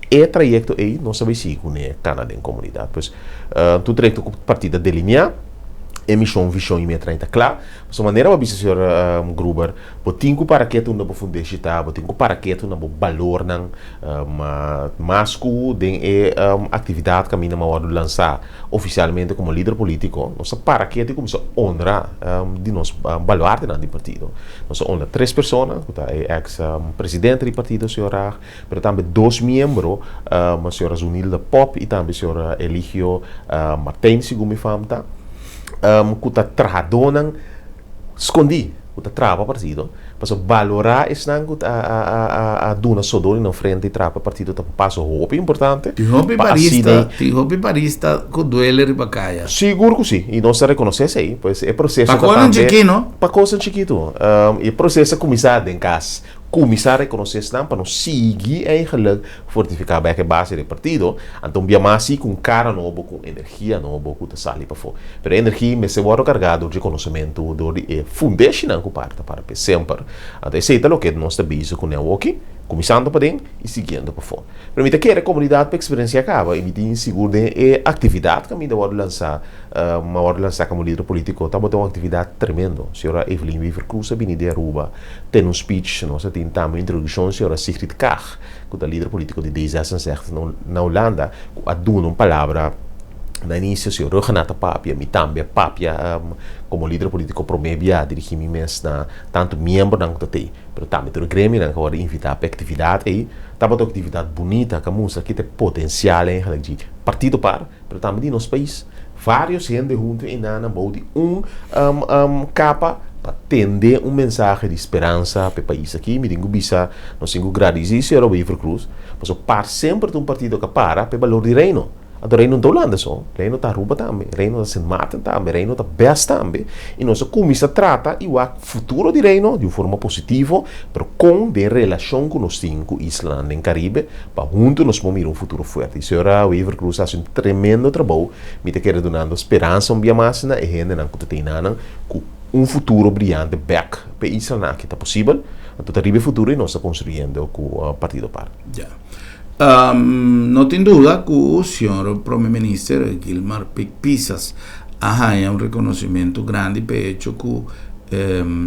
E trayekto ei nos ta bai sigui kuné kana den komunidat. Pues, tur trayekto ku partido a delineá, e mishon, vishon i metanan ta kla. Pasobra manera bo a bisa señor Gruber, bo tin ku para ketu unda bo fundeshi ta, bo tin ku para ketu na bo balornan, mas ku den e aktividat kaminda mi a wòrdu lansá ofisialmente komo lider polítiko, nos ta para ketu i kuminsá honra di nos baluartenan di partido. Nos a honra tres persona, ku ta e eks presidente di partido, señor Raag, pero tambe dos miembro, señora Zunilda Pop y tambe señor Eligio Martijn, segun mi fam ta, cu ta trahadónan scondí, cu ta traha pa partido, pasobra balorá esnan cu ta a duna sodó di nan frente y traha pa partido ta un paso hopi importante. Tin hopi barista, tin hopi barista cu duele riba caya. Sigur cu si, y nos ta reconoce esey, pues e proceso ta tambe. Pa cosnan chikí, no? Pa cosnan chikitu. Y e proceso a cuminsa den cas. Kuminsá rekonosé esnan pa nos sigui eigenlik fortifiká bèk e base di e partido, anto un bia mas sí ku un kara nobo, ku un energia nobo ku ta sali pafó. Pero e energia mester wòrdu kargá dor di e konosementu, dor di e fundeshinan ku parti ta para p'e semper. Anto esei ta loke nos ta bisa ku Newoki, kuminsando paden i siguiendo pafó. Pero mi ta kere komunidat pa eksperensiá kaba i mi tin sigur den e aktividat kaminda wòrdu lansá Ma wòrdu lansá komo lider polítiko tabata un aktividat tremendo. Señora Evelyn Wever-Croes a bini di Aruba tene un speech. Nos a tin tambe un introdukshon señora Sigrid Kaag, ku ta lider polítiko di D 66 na Hulanda, ku a duna un palabra na inisio. Señor Rhuggenaath a papia, mi tambe a papia komo lider polítiko promé bia dirigí mi mes na tantu miembronan ku ta tei, pero tambe tur e gremionan ku a wòrdu invitá pa e aktividat ei. Tabata un aktividat bunita ku a mustra kita e potensial eigenlijk di Partido par. Pero tambe di nos pais. Varios hende huntu einan bou di un kapa pa tende un mensahe di speransa pa e pais aki. Mi tin ku bisa, nos tin ku gradisí señora Wever Croes, pasobra par semper ta un partido ku a para pa e balor di Reino. Anto Reino no ta Hulanda so, Reino ta Aruba tambe, Reino ta Sint Maarten tambe, Reino ta bes tambe. I nos a kuminsá trata i wak futuro di Reino di un forma positivo, pero kon den relashon ku nos tin ku islanan den Karibe pa huntu nos por mira un futuro fuerte. I señora Wever-Croes a hasi un tremendo trabou, mi ta kere dunando speransa un bia mas na e hendenan ku ta tei nanan ku un futuro briante bek pa e islanan aki ta posibel. Anto ta riba e futuro i nos ta konstruyendo ku Partido par. Ya. No tin duda ku señor Prome Minister Gilmar Pik Pisas a haña un rekonosimentu grandi pa e echo ku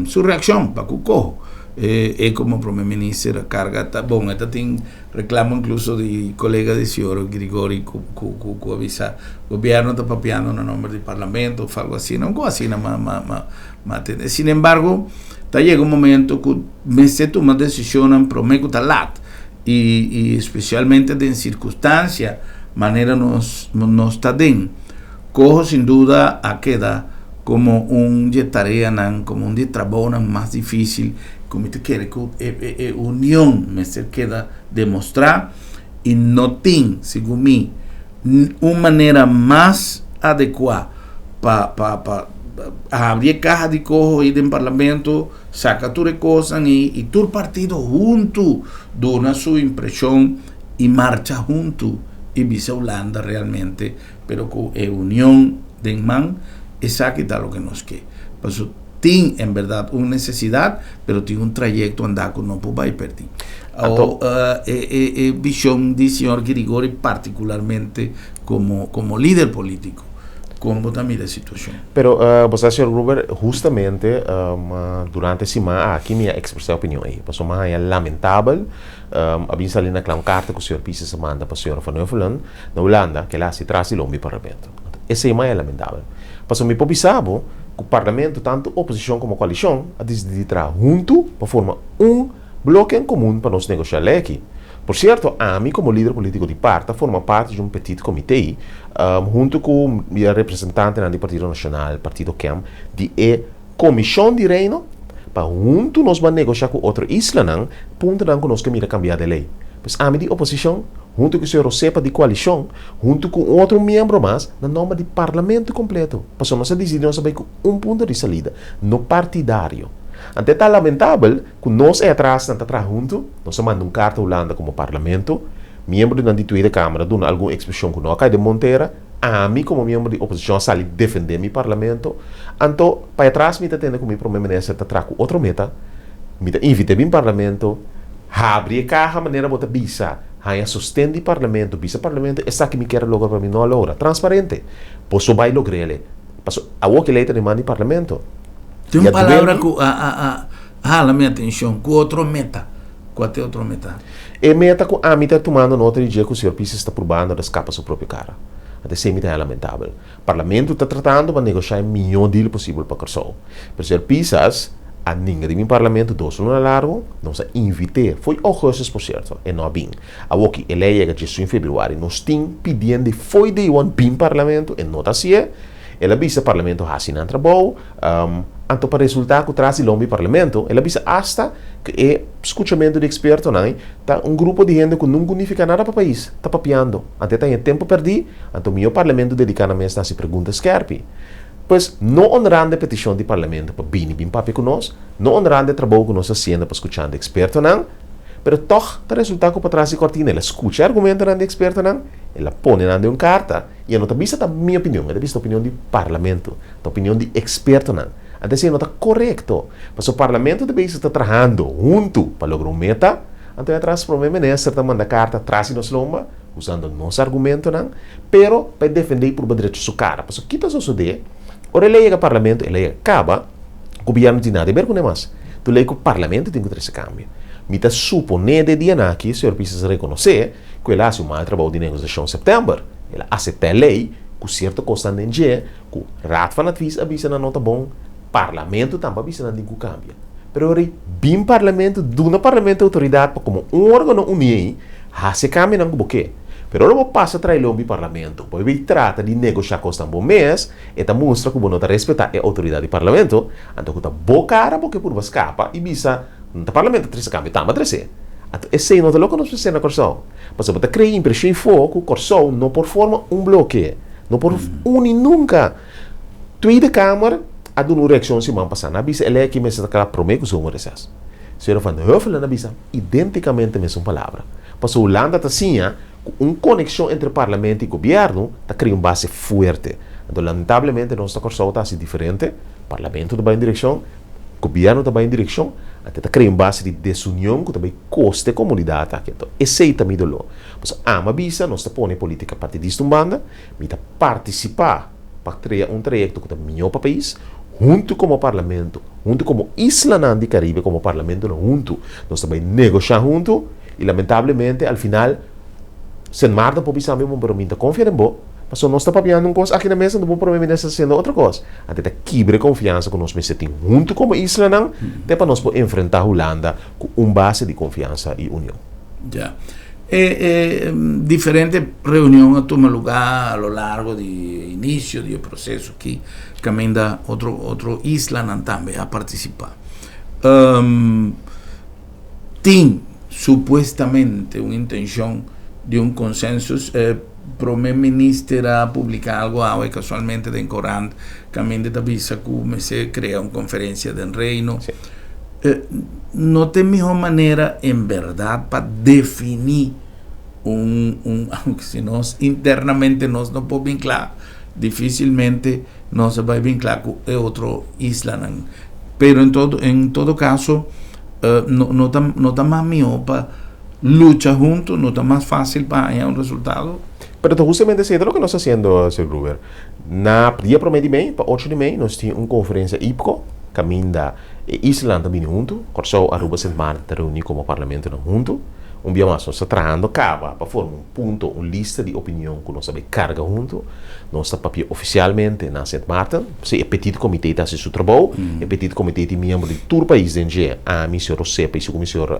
su reakshon pa ku koho. E komo Prome Minister a karga ta bon e ta tin reklamo inkluso di kolega di señor Grigori ku ku ku a bisa gobièrnu ta papiando na nomber di parlamento òf algu asina un kos asina ma ma ma ma tende. Sinembargo ta yega un momento ku mester tuma desishonnan prome ku ta lat. I i spesialmente den sirkunstansia manera nos nos ta den. Koho sin duda a keda komo un di e tareanan, komo un di e trabounan mas difísil ku mi ta kere ku e e e union mester keda demostrá i no tin, segun mi, un manera mas adekuá pa pa pa habri e kaha di koho ei den parlamento. Saka tur e kosnan ei i tur partido huntu duna su impreshon i marcha huntu i bisa Hulanda realmente pero ku e union den man esaki ta loke nos ke. Paso tin en berdad un nesesidat pero tin un trayekto andá ku no por bai pèrdí. Awo e e e vishon di señor Girigori partikularmente komo komo lider polítiko. Kon bo ta mira e situashon? Pero bo sa señor Gruber, hustamente durante e siman aki mi a ekspresá e opinion ei. Pasobra mi a haña lamentabel, a bin sali na kla un karta ku señor Pisas a manda pa señora Van Huffelen na Hulanda ku el a hasi tras di lombi parlamento. Esei mi a haña lamentabel. Pasobra mi por bisa bo ku parlamento, tantu oposishon komo koalishon, a disidí di traha huntu pa forma un bloke en komun pa nos negoshá lei aki. Por sierto, ami komo lider polítiko di par ta forma parti di un petit comité huntu ku representantenan di Partido Nashonal, Partido Kem, di e Komishon di Reino pa huntu nos ban negoshá ku otro islanan puntonan ku nos ke mira kambiá den lei. Pues ami di oposishon, huntu ku señor Rosepa di koalishon, huntu ku un otro miembro mas, na nòmber di parlamento kompleto, pasobra nos a disidí nos a bai ku un punto di salida, no partidario. Anto e ta lamentabel ku nos ei atrasnan ta traha huntu, nos a manda un karta Hulanda komo parlamento, Miembronan di Tweede Kamer a duna algun ekspreshon ku no a kai den bon tera. Ami komo miembro di oposishon a sali defendé mi parlamento. Anto, pa e atras mi ta tende ku mi prome minister ta traha ku otro meta. Mi ta invit'é bin parlamento, habri e kaha manera bo ta bisa, haña sosten di parlamento, bisa parlamento esaki mi kier a logra pero mi no a logra. Transparente. Boso bai logr'el. Pasobra awor ki lei ta den man di parlamento. Tin un palabra ku a hala mi atenshon, ku otro meta. Kua ta e otro meta? E meta ku ami ta tumando nota di dje ku señor Pisas ta purbando ta skapa su propio kara. Anto esei mi ta haña lamentabel. Parlamento ta tratando pa negoshá e mihó deal posibel pa Kòrsou. Pero señor Pisas a ninga di bin parlamento dos luna largu, nos a invit'é, fo'i ougùstus por sierto, e no a bin. Awoki e lei a yega djesun febrüari, nos tin pidiend'e fo'i day one bin parlamento, e no ta hasié. El a bisa parlamento hasi nan trabou, anto pa resultá ku tras di lombi parlamento, el a bisa asta ku e skuchamentu di ekspertonan ta un grupo di hende ku nunka unifiká nada pa pais, ta papiando. Anto e ta haña tempu pèrdí, anto mihó parlamento dediká nan mes na hasi pregunta skèrpi. Pues, no onrando e petishon di parlamento pa bini bin papia ku nos, no onrando e trabou ku nos ta hasiendo pa skuchando ekspertonan, pero tòg ta resultá ku patras di kòrtina el a skucha e argumentonan di ekspertonan, el a pone nan den un karta, I e no ta bisa ta mi opinion, e ta bisa ta opinion di Parlamento, ta opinion di ekspertonan. Anto esei no ta korekto, pasobra Parlamento ta bezig ta trahando huntu pa logra un meta, anto e atras Prome Minister ta manda karta tras di nos lomba, usando nos argumentonan, pero pa e defende i purba drecha su kara. Pasobra ki ta sosodé? Ora e lei yega Parlamento, e lei a kaba, gobièrnu tin nada di ber kuné mas. Tur lei ku Parlamento tin ku trese kambio. Mi ta suponé den e dianan aki, señor Pisas a rekonosé, ku el a hasi un mal trabou di negosiashon sèptèmber. El a aseptá e lei ku sierto kosnan den dje ku Raad van Advies a bisa nan no ta bon, Parlamento tambe a bisa nan tin ku kambia. Pero ora ei bin Parlamento, duna Parlamento outoridat pa komo un órgano uní ei hasi e kambionan ku bo ke. Pero ora bo pasa tra'i lombi Parlamento, bo bai trata di negoshá kosnan bo mes, e ta mustra ku bo no ta respetá e outoridat di Parlamento, anto ku ta bo kara bo ke purba skapa i bisa, No ta Parlamento a trese kambio, tambe a trese. Anto esei no ta loke nos mester na Kòrsou. Pasobra bo ta krea impreshon ifo ku Kòrsou no por forma un bloke, no por uni nunka. Tweede Kamer a duna un reakshon siman pasá. Nan a bisa e lei aki mester ta kla promé ku zomerreses. Señora Van Huffelen a bisa identikamente mesun palabra. Pasobra Hulanda ta siña ku un konekshon entre parlamento i gobièrnu ta krea un base fuerte. Anto lamentablemente nos na Kòrsou ta hasi diferente, parlamento ta bai un direkshon, gobièrnu ta bai un direkshon, anto ta krea un base di desunion ku ta bai kosta e komunidat aki. Anto esei ta mi doló. Pasobra ami a bisa nos ta pone polítika partidista un banda, mi ta partisipá pa krea un trayekto ku ta mihó pa pais, huntu komo parlamento, huntu komo islanan di Karibe, komo parlamentonan huntu, nos ta bai negoshá huntu i lamentablemente al final Sint Maarten por bisa mi bon pero mi ta konfia den bo, pasobra nos ta papiando un kos aki na mesa anto bo prome minister ta hasiendo otro kos. Anto ta kibra e konfiansa ku nos mester tin huntu komo islanan te pa nos por enfrentá Hulanda ku un base di konfiansa i union. Ya. E e diferente reunion a tuma lugá a lo largo di e inicio di e proceso aki, kaminda otro otro islanan tambe a partisipá. Tin supuestamente un intenshon di un consensus. E prome minister a publiká algo awe kasualmente den korant kaminda ta bisa ku mester krea un konferensia den Reino. No ta e mihó manera en bèrdat pa definí un un aunke si nos internamente nos no por bin kla, difisilmente nos a bai bin kla ku e otro islanan. Pero en todo en todo kaso no no ta no ta mas mihó pa lucha huntu, no ta mas fásil pa haña un resultado. Pero ta hustamente esei ta loke nos ta hasiendo, señor Gruber. Na dia promé di mei pa ocho di mei nos tin un konferensia IPCO kaminda e islanan ta bini huntu, Kòrsou, Aruba, Sint Maarten ta reuní komo parlamentonan huntu. Un bia mas nos ta trahando kaba pa forma un punto, un lista di opinion ku nos ta bai karga huntu. Nos ta papia ofisialmente na Sint Maarten. Si e Petit Comité ta hasi su trabou, e Petit Comité tin miembro di tur pais den dje, ami, señor Rosepa i segun mi señor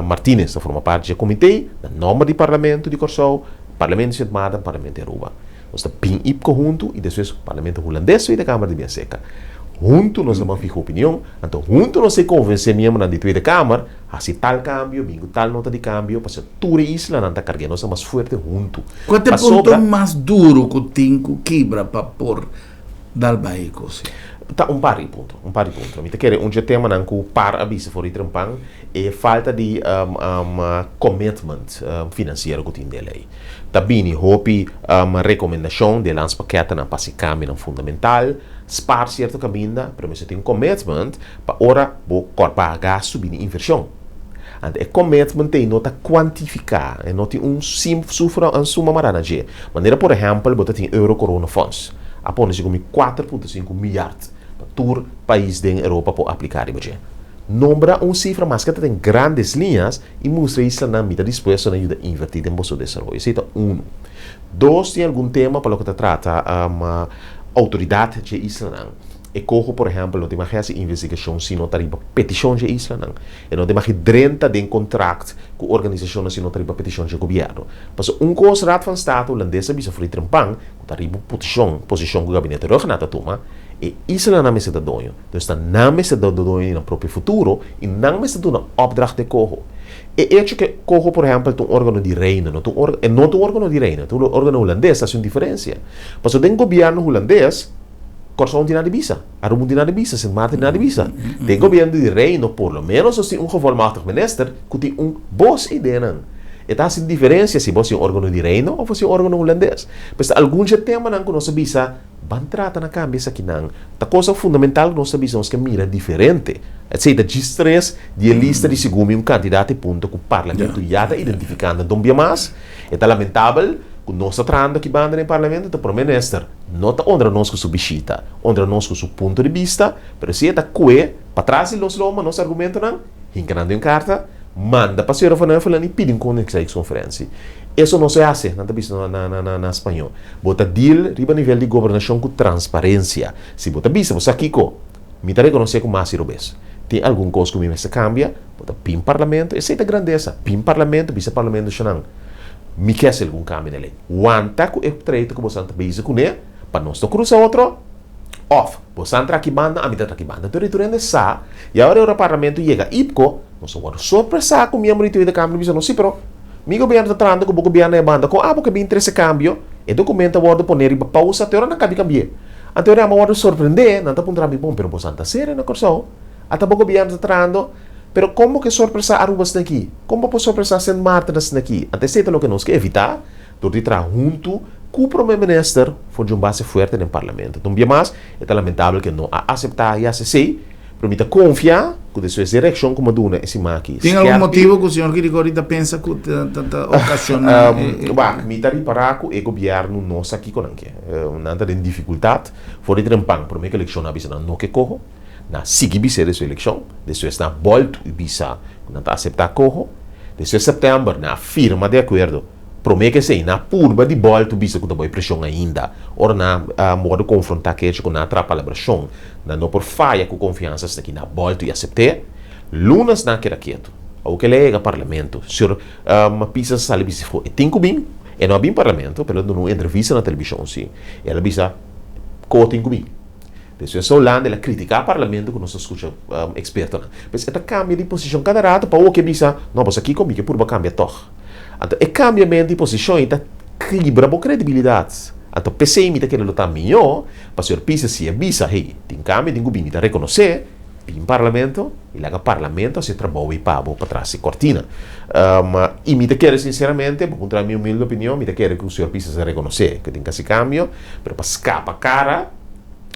Martinez ta forma parti di e komité na nòmber di Parlamento di Kòrsou, Parlamento di Sint Maarten, Parlamento di Aruba. Nos ta bin IPCO huntu i despues Parlamento Hulandes Tweede Kamer di bin aserka. Huntu nos ta ban fiha opinion, anto huntu nos ta konvensé miembronan di Tweede Kamer hasi tal kambio, bin ku tal nota di kambio, pasobra tur e islanan ta karg'é, nos ta mas fuerte huntu. Kua ta e punto mas duru ku tin ku kibra pa por dal bai e kos ei? Ta un par di punto, un par di punto. Mi ta kere un dje temanan ku par a bisa for di trempan, e falta di commitment finansiero ku tin den e lei. Ta bini hopi rekomendashon di e landspakketnan pa hasi kambionan fundamental, spaar sierto kaminda, pero mester tin un commitment pa ora bo kòrpá gastu bini invershon. Anto e commitment ei no ta kuantifiká, e no tin un sufra, un suma mará na dje. Manera por ehèmpel bo ta tin Euro Corona Fonds, a pone segun mi 4.5 milyard pa tur pais den Europa por apliká riba dje. Nombra un sifra maske ta den grandes liñas i mustra e islanan mi ta dispuesto na yuda invertí den boso desaroyo. Esei ta unu. Dos, tin algun tema pa loke ta trata outoridat dje islanan. E koho, por ehèmpel, no tin mag hasi investigashon si no ta riba petishon dje islanan. E no tin mag drenta den kontrakt ku organisashonnan si no ta riba petishon dje gobièrnu. Pasobra un kos Raad van State hulandes a bisa for di trempan ku ta riba posishon posishon ku gabinete Rhuggenaath a tuma, e islanan mester ta doño. Dus ta nan mester ta doño di nan propio futuro i nan mester duna opdracht e koho. E echo ku e koho por ehèmpel ta un órgano di reino, no ta un órgano, e no ta un órgano di reino, e ta un órgano hulandes, ta hasi un diferensia. Pasobra den gobièrnu hulandes, Kòrsou no tin nada di bisa, Aruba no tin nada di bisa, Sint Maarten tin nada di bisa. Den gobièrnu di reino por lo ménos nos tin un gevolmachtigd minister ku tin un bos i denan. E ta hasi diferensia si bo si un órgano di reino òf bo si un órgano hulandes. Pues ta algun dje temanan ku nos a bisa Ban trata na kambia esakinan. Ta cosa fundamental ku nos ta bisa nos ke mira diferente. Esei ta djis tres di e lista di segun mi un kantidat di punto ku Parlamento ya ta identifikando. Anto un bia mas, e ta lamentabel ku nos ta trahando aki banda den Parlamento, ta Prome Minister no ta honra nos ku su bishita, honra nos ku su punto di bista, pero si e ta kue patras di los loma nos argumentonan, Hinka nan den un karta, manda pa señora Van Huffelen i pidi un Koningsrijksconferentie. Eso no se hace, nan ta bisa na spañó. Bo ta deal riba nivel di gobernashon ku transparensia. Si bo ta bisa, bo sa kiko? Mi ta rekonosé ku mas i robes. Tin algun kos ku mi mester kambia, bo ta bin parlamento, esei ta grandesa, bin parlamento, bisa parlamento shonnan, mi ke hasi algun kambio na e lei. Wanta ku e trayekto ku boso nan ta bezig kuné, pa nos no krusa otro. Òf, boso ta aki banda, ami ta aki banda. Anto tur hende sa, i awor ora parlamento yega IPKO, nos a wòrdu sorpresá ku miembro di Tweede Kamer bisa nos, sí, pero mi gobièrnu ta trahando ku bo gobièrnu e banda. Kon abo ke bin trese kambio? E dokumento a wòrdu poné riba pausa te ora nan kabi kambi'é. Anto ora ami a wòrdu sorprendé, nan ta puntra mi, bon, pero boso ta serio na Kòrsou? Ata bo gobièrnu ta trahando? Pero kon bo ke sorpresá Aruba asina aki? Kon bo por sorpresá Sint Maarten asina aki? Anto esei ta loke nos ke evitá dor di traha huntu ku Prome Minister for di un base fuerte den Parlamento. Un bia mas, e ta lamentabel ku no a aseptá e ACC, pero mi ta konfia ku despues di e reakshon ku mi a duna e siman aki, Tin algun motibu ku señor Girigorie ta pensa ku ta okashoná e? Wak, mi ta ripará ku e gobièrnu no sa kiko nan ke. Nan ta den difikultat. For di trempan, promé ku elekshon nan a bisa nan no ke koho. Nan sigui bis'é den su elekshon. Despues nan a bòltu i bisa ku nan ta aseptá koho. Despues sèptèmber nan a firma di akuerdo. Promé ku esei, nan a purba di bòltu bisa ku ta bai preshon ainda. Ora nan a wòrdu konfrontá ku e hecho ku nan a traha palabrashon, nan no por faya ku konfiansa asina ki nan a bòltu i asept'é. Lunes nan a keda ketu. Awor ku el a yega parlamento, señor Pisas a sali bisa fo e tin ku bin. E no a bin parlamento, pero el a duna un entrevista na televishon si. El a bisa ku tin ku bin. Despues Holanda el a kritiká parlamento ku nos ta skucha ekspertonan. Pues e ta kambia di posishon kada rato pa awor ke bisa, no, boso kiko mi ke purba kambia tòg. Anto e kambiamentu di posishon ei ta kibra bo kredibilidat. Anto p'esei mi ta kere lo ta mihó pa señor Pisas si e bisa, hey, tin kambio tin ku bin, mi ta rekonosé, bin parlamento i laga parlamento hasi e trabou ei pa bo patras di kortina. I mi ta kere sinseramente, bo puntra mi humilde opinion, mi ta kere ku señor Pisas a rekonosé ku tin ku hasi kambio, pero pa skapa kara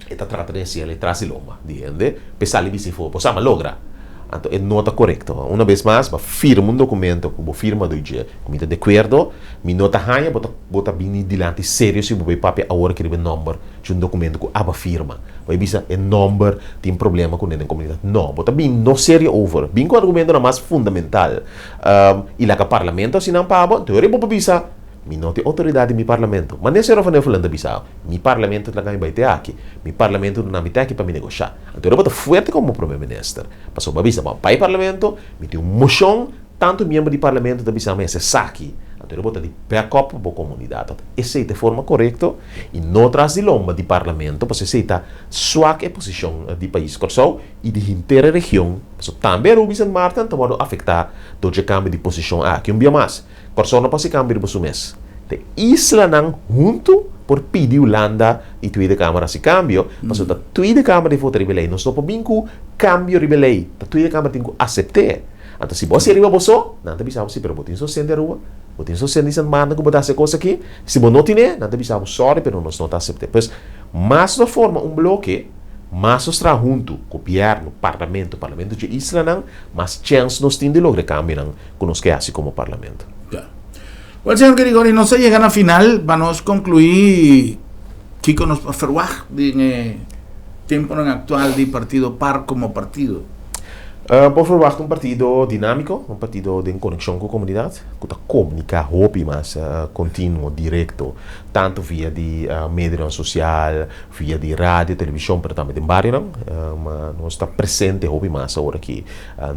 e ta trata di hasi el e tras di lomba di hende p'e sali bisa afó, bo sa m'a logra. Anto e no ta korekto. Una bes mas, bo a firma un dokumento ku bo firma dor dje ku mi ta dekuerdo, mi no ta haña bo ta bo ta bini dilanti serio si bo bai papia awor aki riba e nòmber di un dokumento ku abo a firma. Bo a bisa e nòmber tin problema kuné den komunidat. No, bo ta bini no serio over. Bin ku argumentonan mas fundamental i laga parlamento hasi nan pa bo. Anto e ora bo por bisa, Mi no tin outoridat di mi parlamento. Manera señor Van Huffelen ta bisa, Mi parlamento ta laga mi bai te aki. Mi parlamento duna mi te aki pa mi negoshá. Anto e bo ta fuerte komo prome minister. Pasobra bo a bisa, bo a bai parlamento, mi tin un moshon, tantu miembro di parlamento ta bisa mi hasi esaki. Anto e bo ta di back up bo komunidat. Esei ta e forma korekto i no tras di lomba di parlamento, pasobra esei ta swak e posishon di pais Kòrsou i di henter e region. Pasobra tambe Aruba i Sint Maarten ta wòrdu afektá dor dje kambio di posishon aki. Un bia mas, Kòrsou no por hasi kambio riba su mes. Te islanan huntu por pidi Hulanda i Tweede Kamer hasi kambio, pasobra ta Tweede Kamer di vota riba e lei. Nos no por bin ku kambio riba e lei. Ta Tweede Kamer tin ku asept'é. Anto si bo hasié riba bo so, nan ta bisa bo si, pero bo tin sosten di Aruba, bo tin sosten di Sint Maarten ku bo ta hasi e kos aki. Si bo no tin'é, nan ta bisa bo sòri, pero nos no ta asept'é. Pues, mas nos forma un bloke, mas nos traha huntu, gobièrnu, parlamento, parlamento dje islanan, mas chèns nos tin di logra e kambionan ku nos ke hasi komo parlamento. Ya. Wel, señor Grigori, nos a yega na final pa nos konkluí kiko nos por ferwagt den e temponan aktual di Partido par komo partido. Por ferwagt un partido dinámiko, un partido den konekshon ku komunidat, ku ta komuniká hopi mas kontinuo, direkto, tantu via di medionan sosial, Via di radio, televishon, pero tambe den barionan. Nos ta presente hopi mas awor aki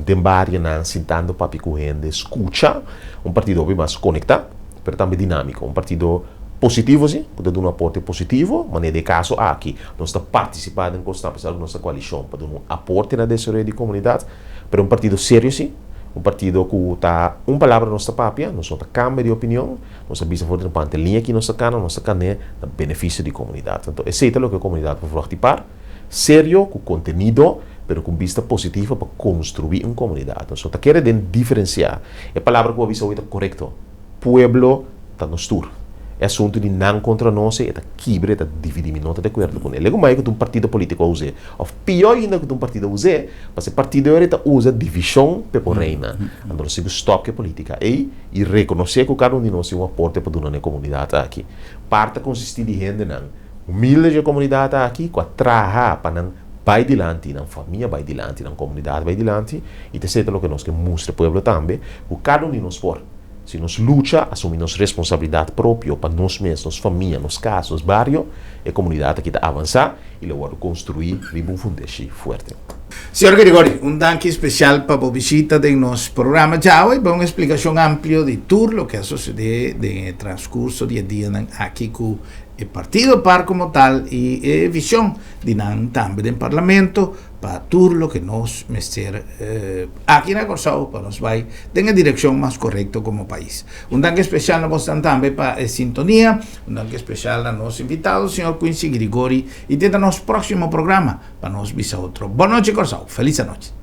den barionan, sintando papia ku hende, skucha. Un partido hopi mas konektá, pero tambe dinámiko. Un partido positivo si, ku ta duna un aporte positivo. Manera di e kaso aki, nos ta partisipá den kosnan, apesar ku nos ta koalishon, pa duna un aporte na desaroyo di komunidat. Pero un partido serio si, un partido ku ta un palabra nos ta papia, nos no ta kambia di opinion. Nos a bisa for di pante liña ki nos ta kana, nos ta kan'é na benefisio di komunidat. Anto esei ta loke komunidat por vlòg di par, serio, ku kontenido, pero ku un bista positivo pa konstruí un komunidat. Nos no ta kere den diferensiá. E palabra ku bo a bisa hoy ta korekto, pueblo ta nos tur. E asuntu di nan kontra nos ei e ta kibra, e ta dividí. Mi no ta di akuerdo kuné. Lego mai ku ta un partido polítiko a us'é, òf pió ainda ku ta un partido a us'é, pasobra e partido ei ta usa divishon p'e por reina. Anto nos tin ku stòp ku e polítika ei. I rekonosé ku kada un di nos tin un aporte pa duna na e komunidat aki. Par ta konsistí di hendenan humilde dje komunidat aki ku a traha pa nan bai dilanti, nan famia bai dilanti, nan komunidat bai dilanti, i ta esei ta loke nos ke mustra e pueblo tambe, ku kada un di nos por. Si nos lucha, asumí nos responsabilidat propio pa nos mes, nos famia, nos kas, nos bario, e komunidat aki ta avansá i lo wòrdu konstruí riba un fundeshi fuerte. Señor Grigori, un danki spesial pa bo bishita den nos programa djawe i pa un esplikashon amplio di tur loke a sosodé den e transkurso di e dianan aki ku e partido par komo tal i e vishon di nan tambe den Parlamento pa tur loke nos mester aki na Kòrsou pa nos bai den e direkshon mas korekto komo pais. Un danki spesial na bosnan tambe pa e sintonia, un danki spesial na nos invitado señor Quincy Grigori i te na nos próksimo programa pa nos bisa otro. Bon nochi Kòrsou, felis anochi.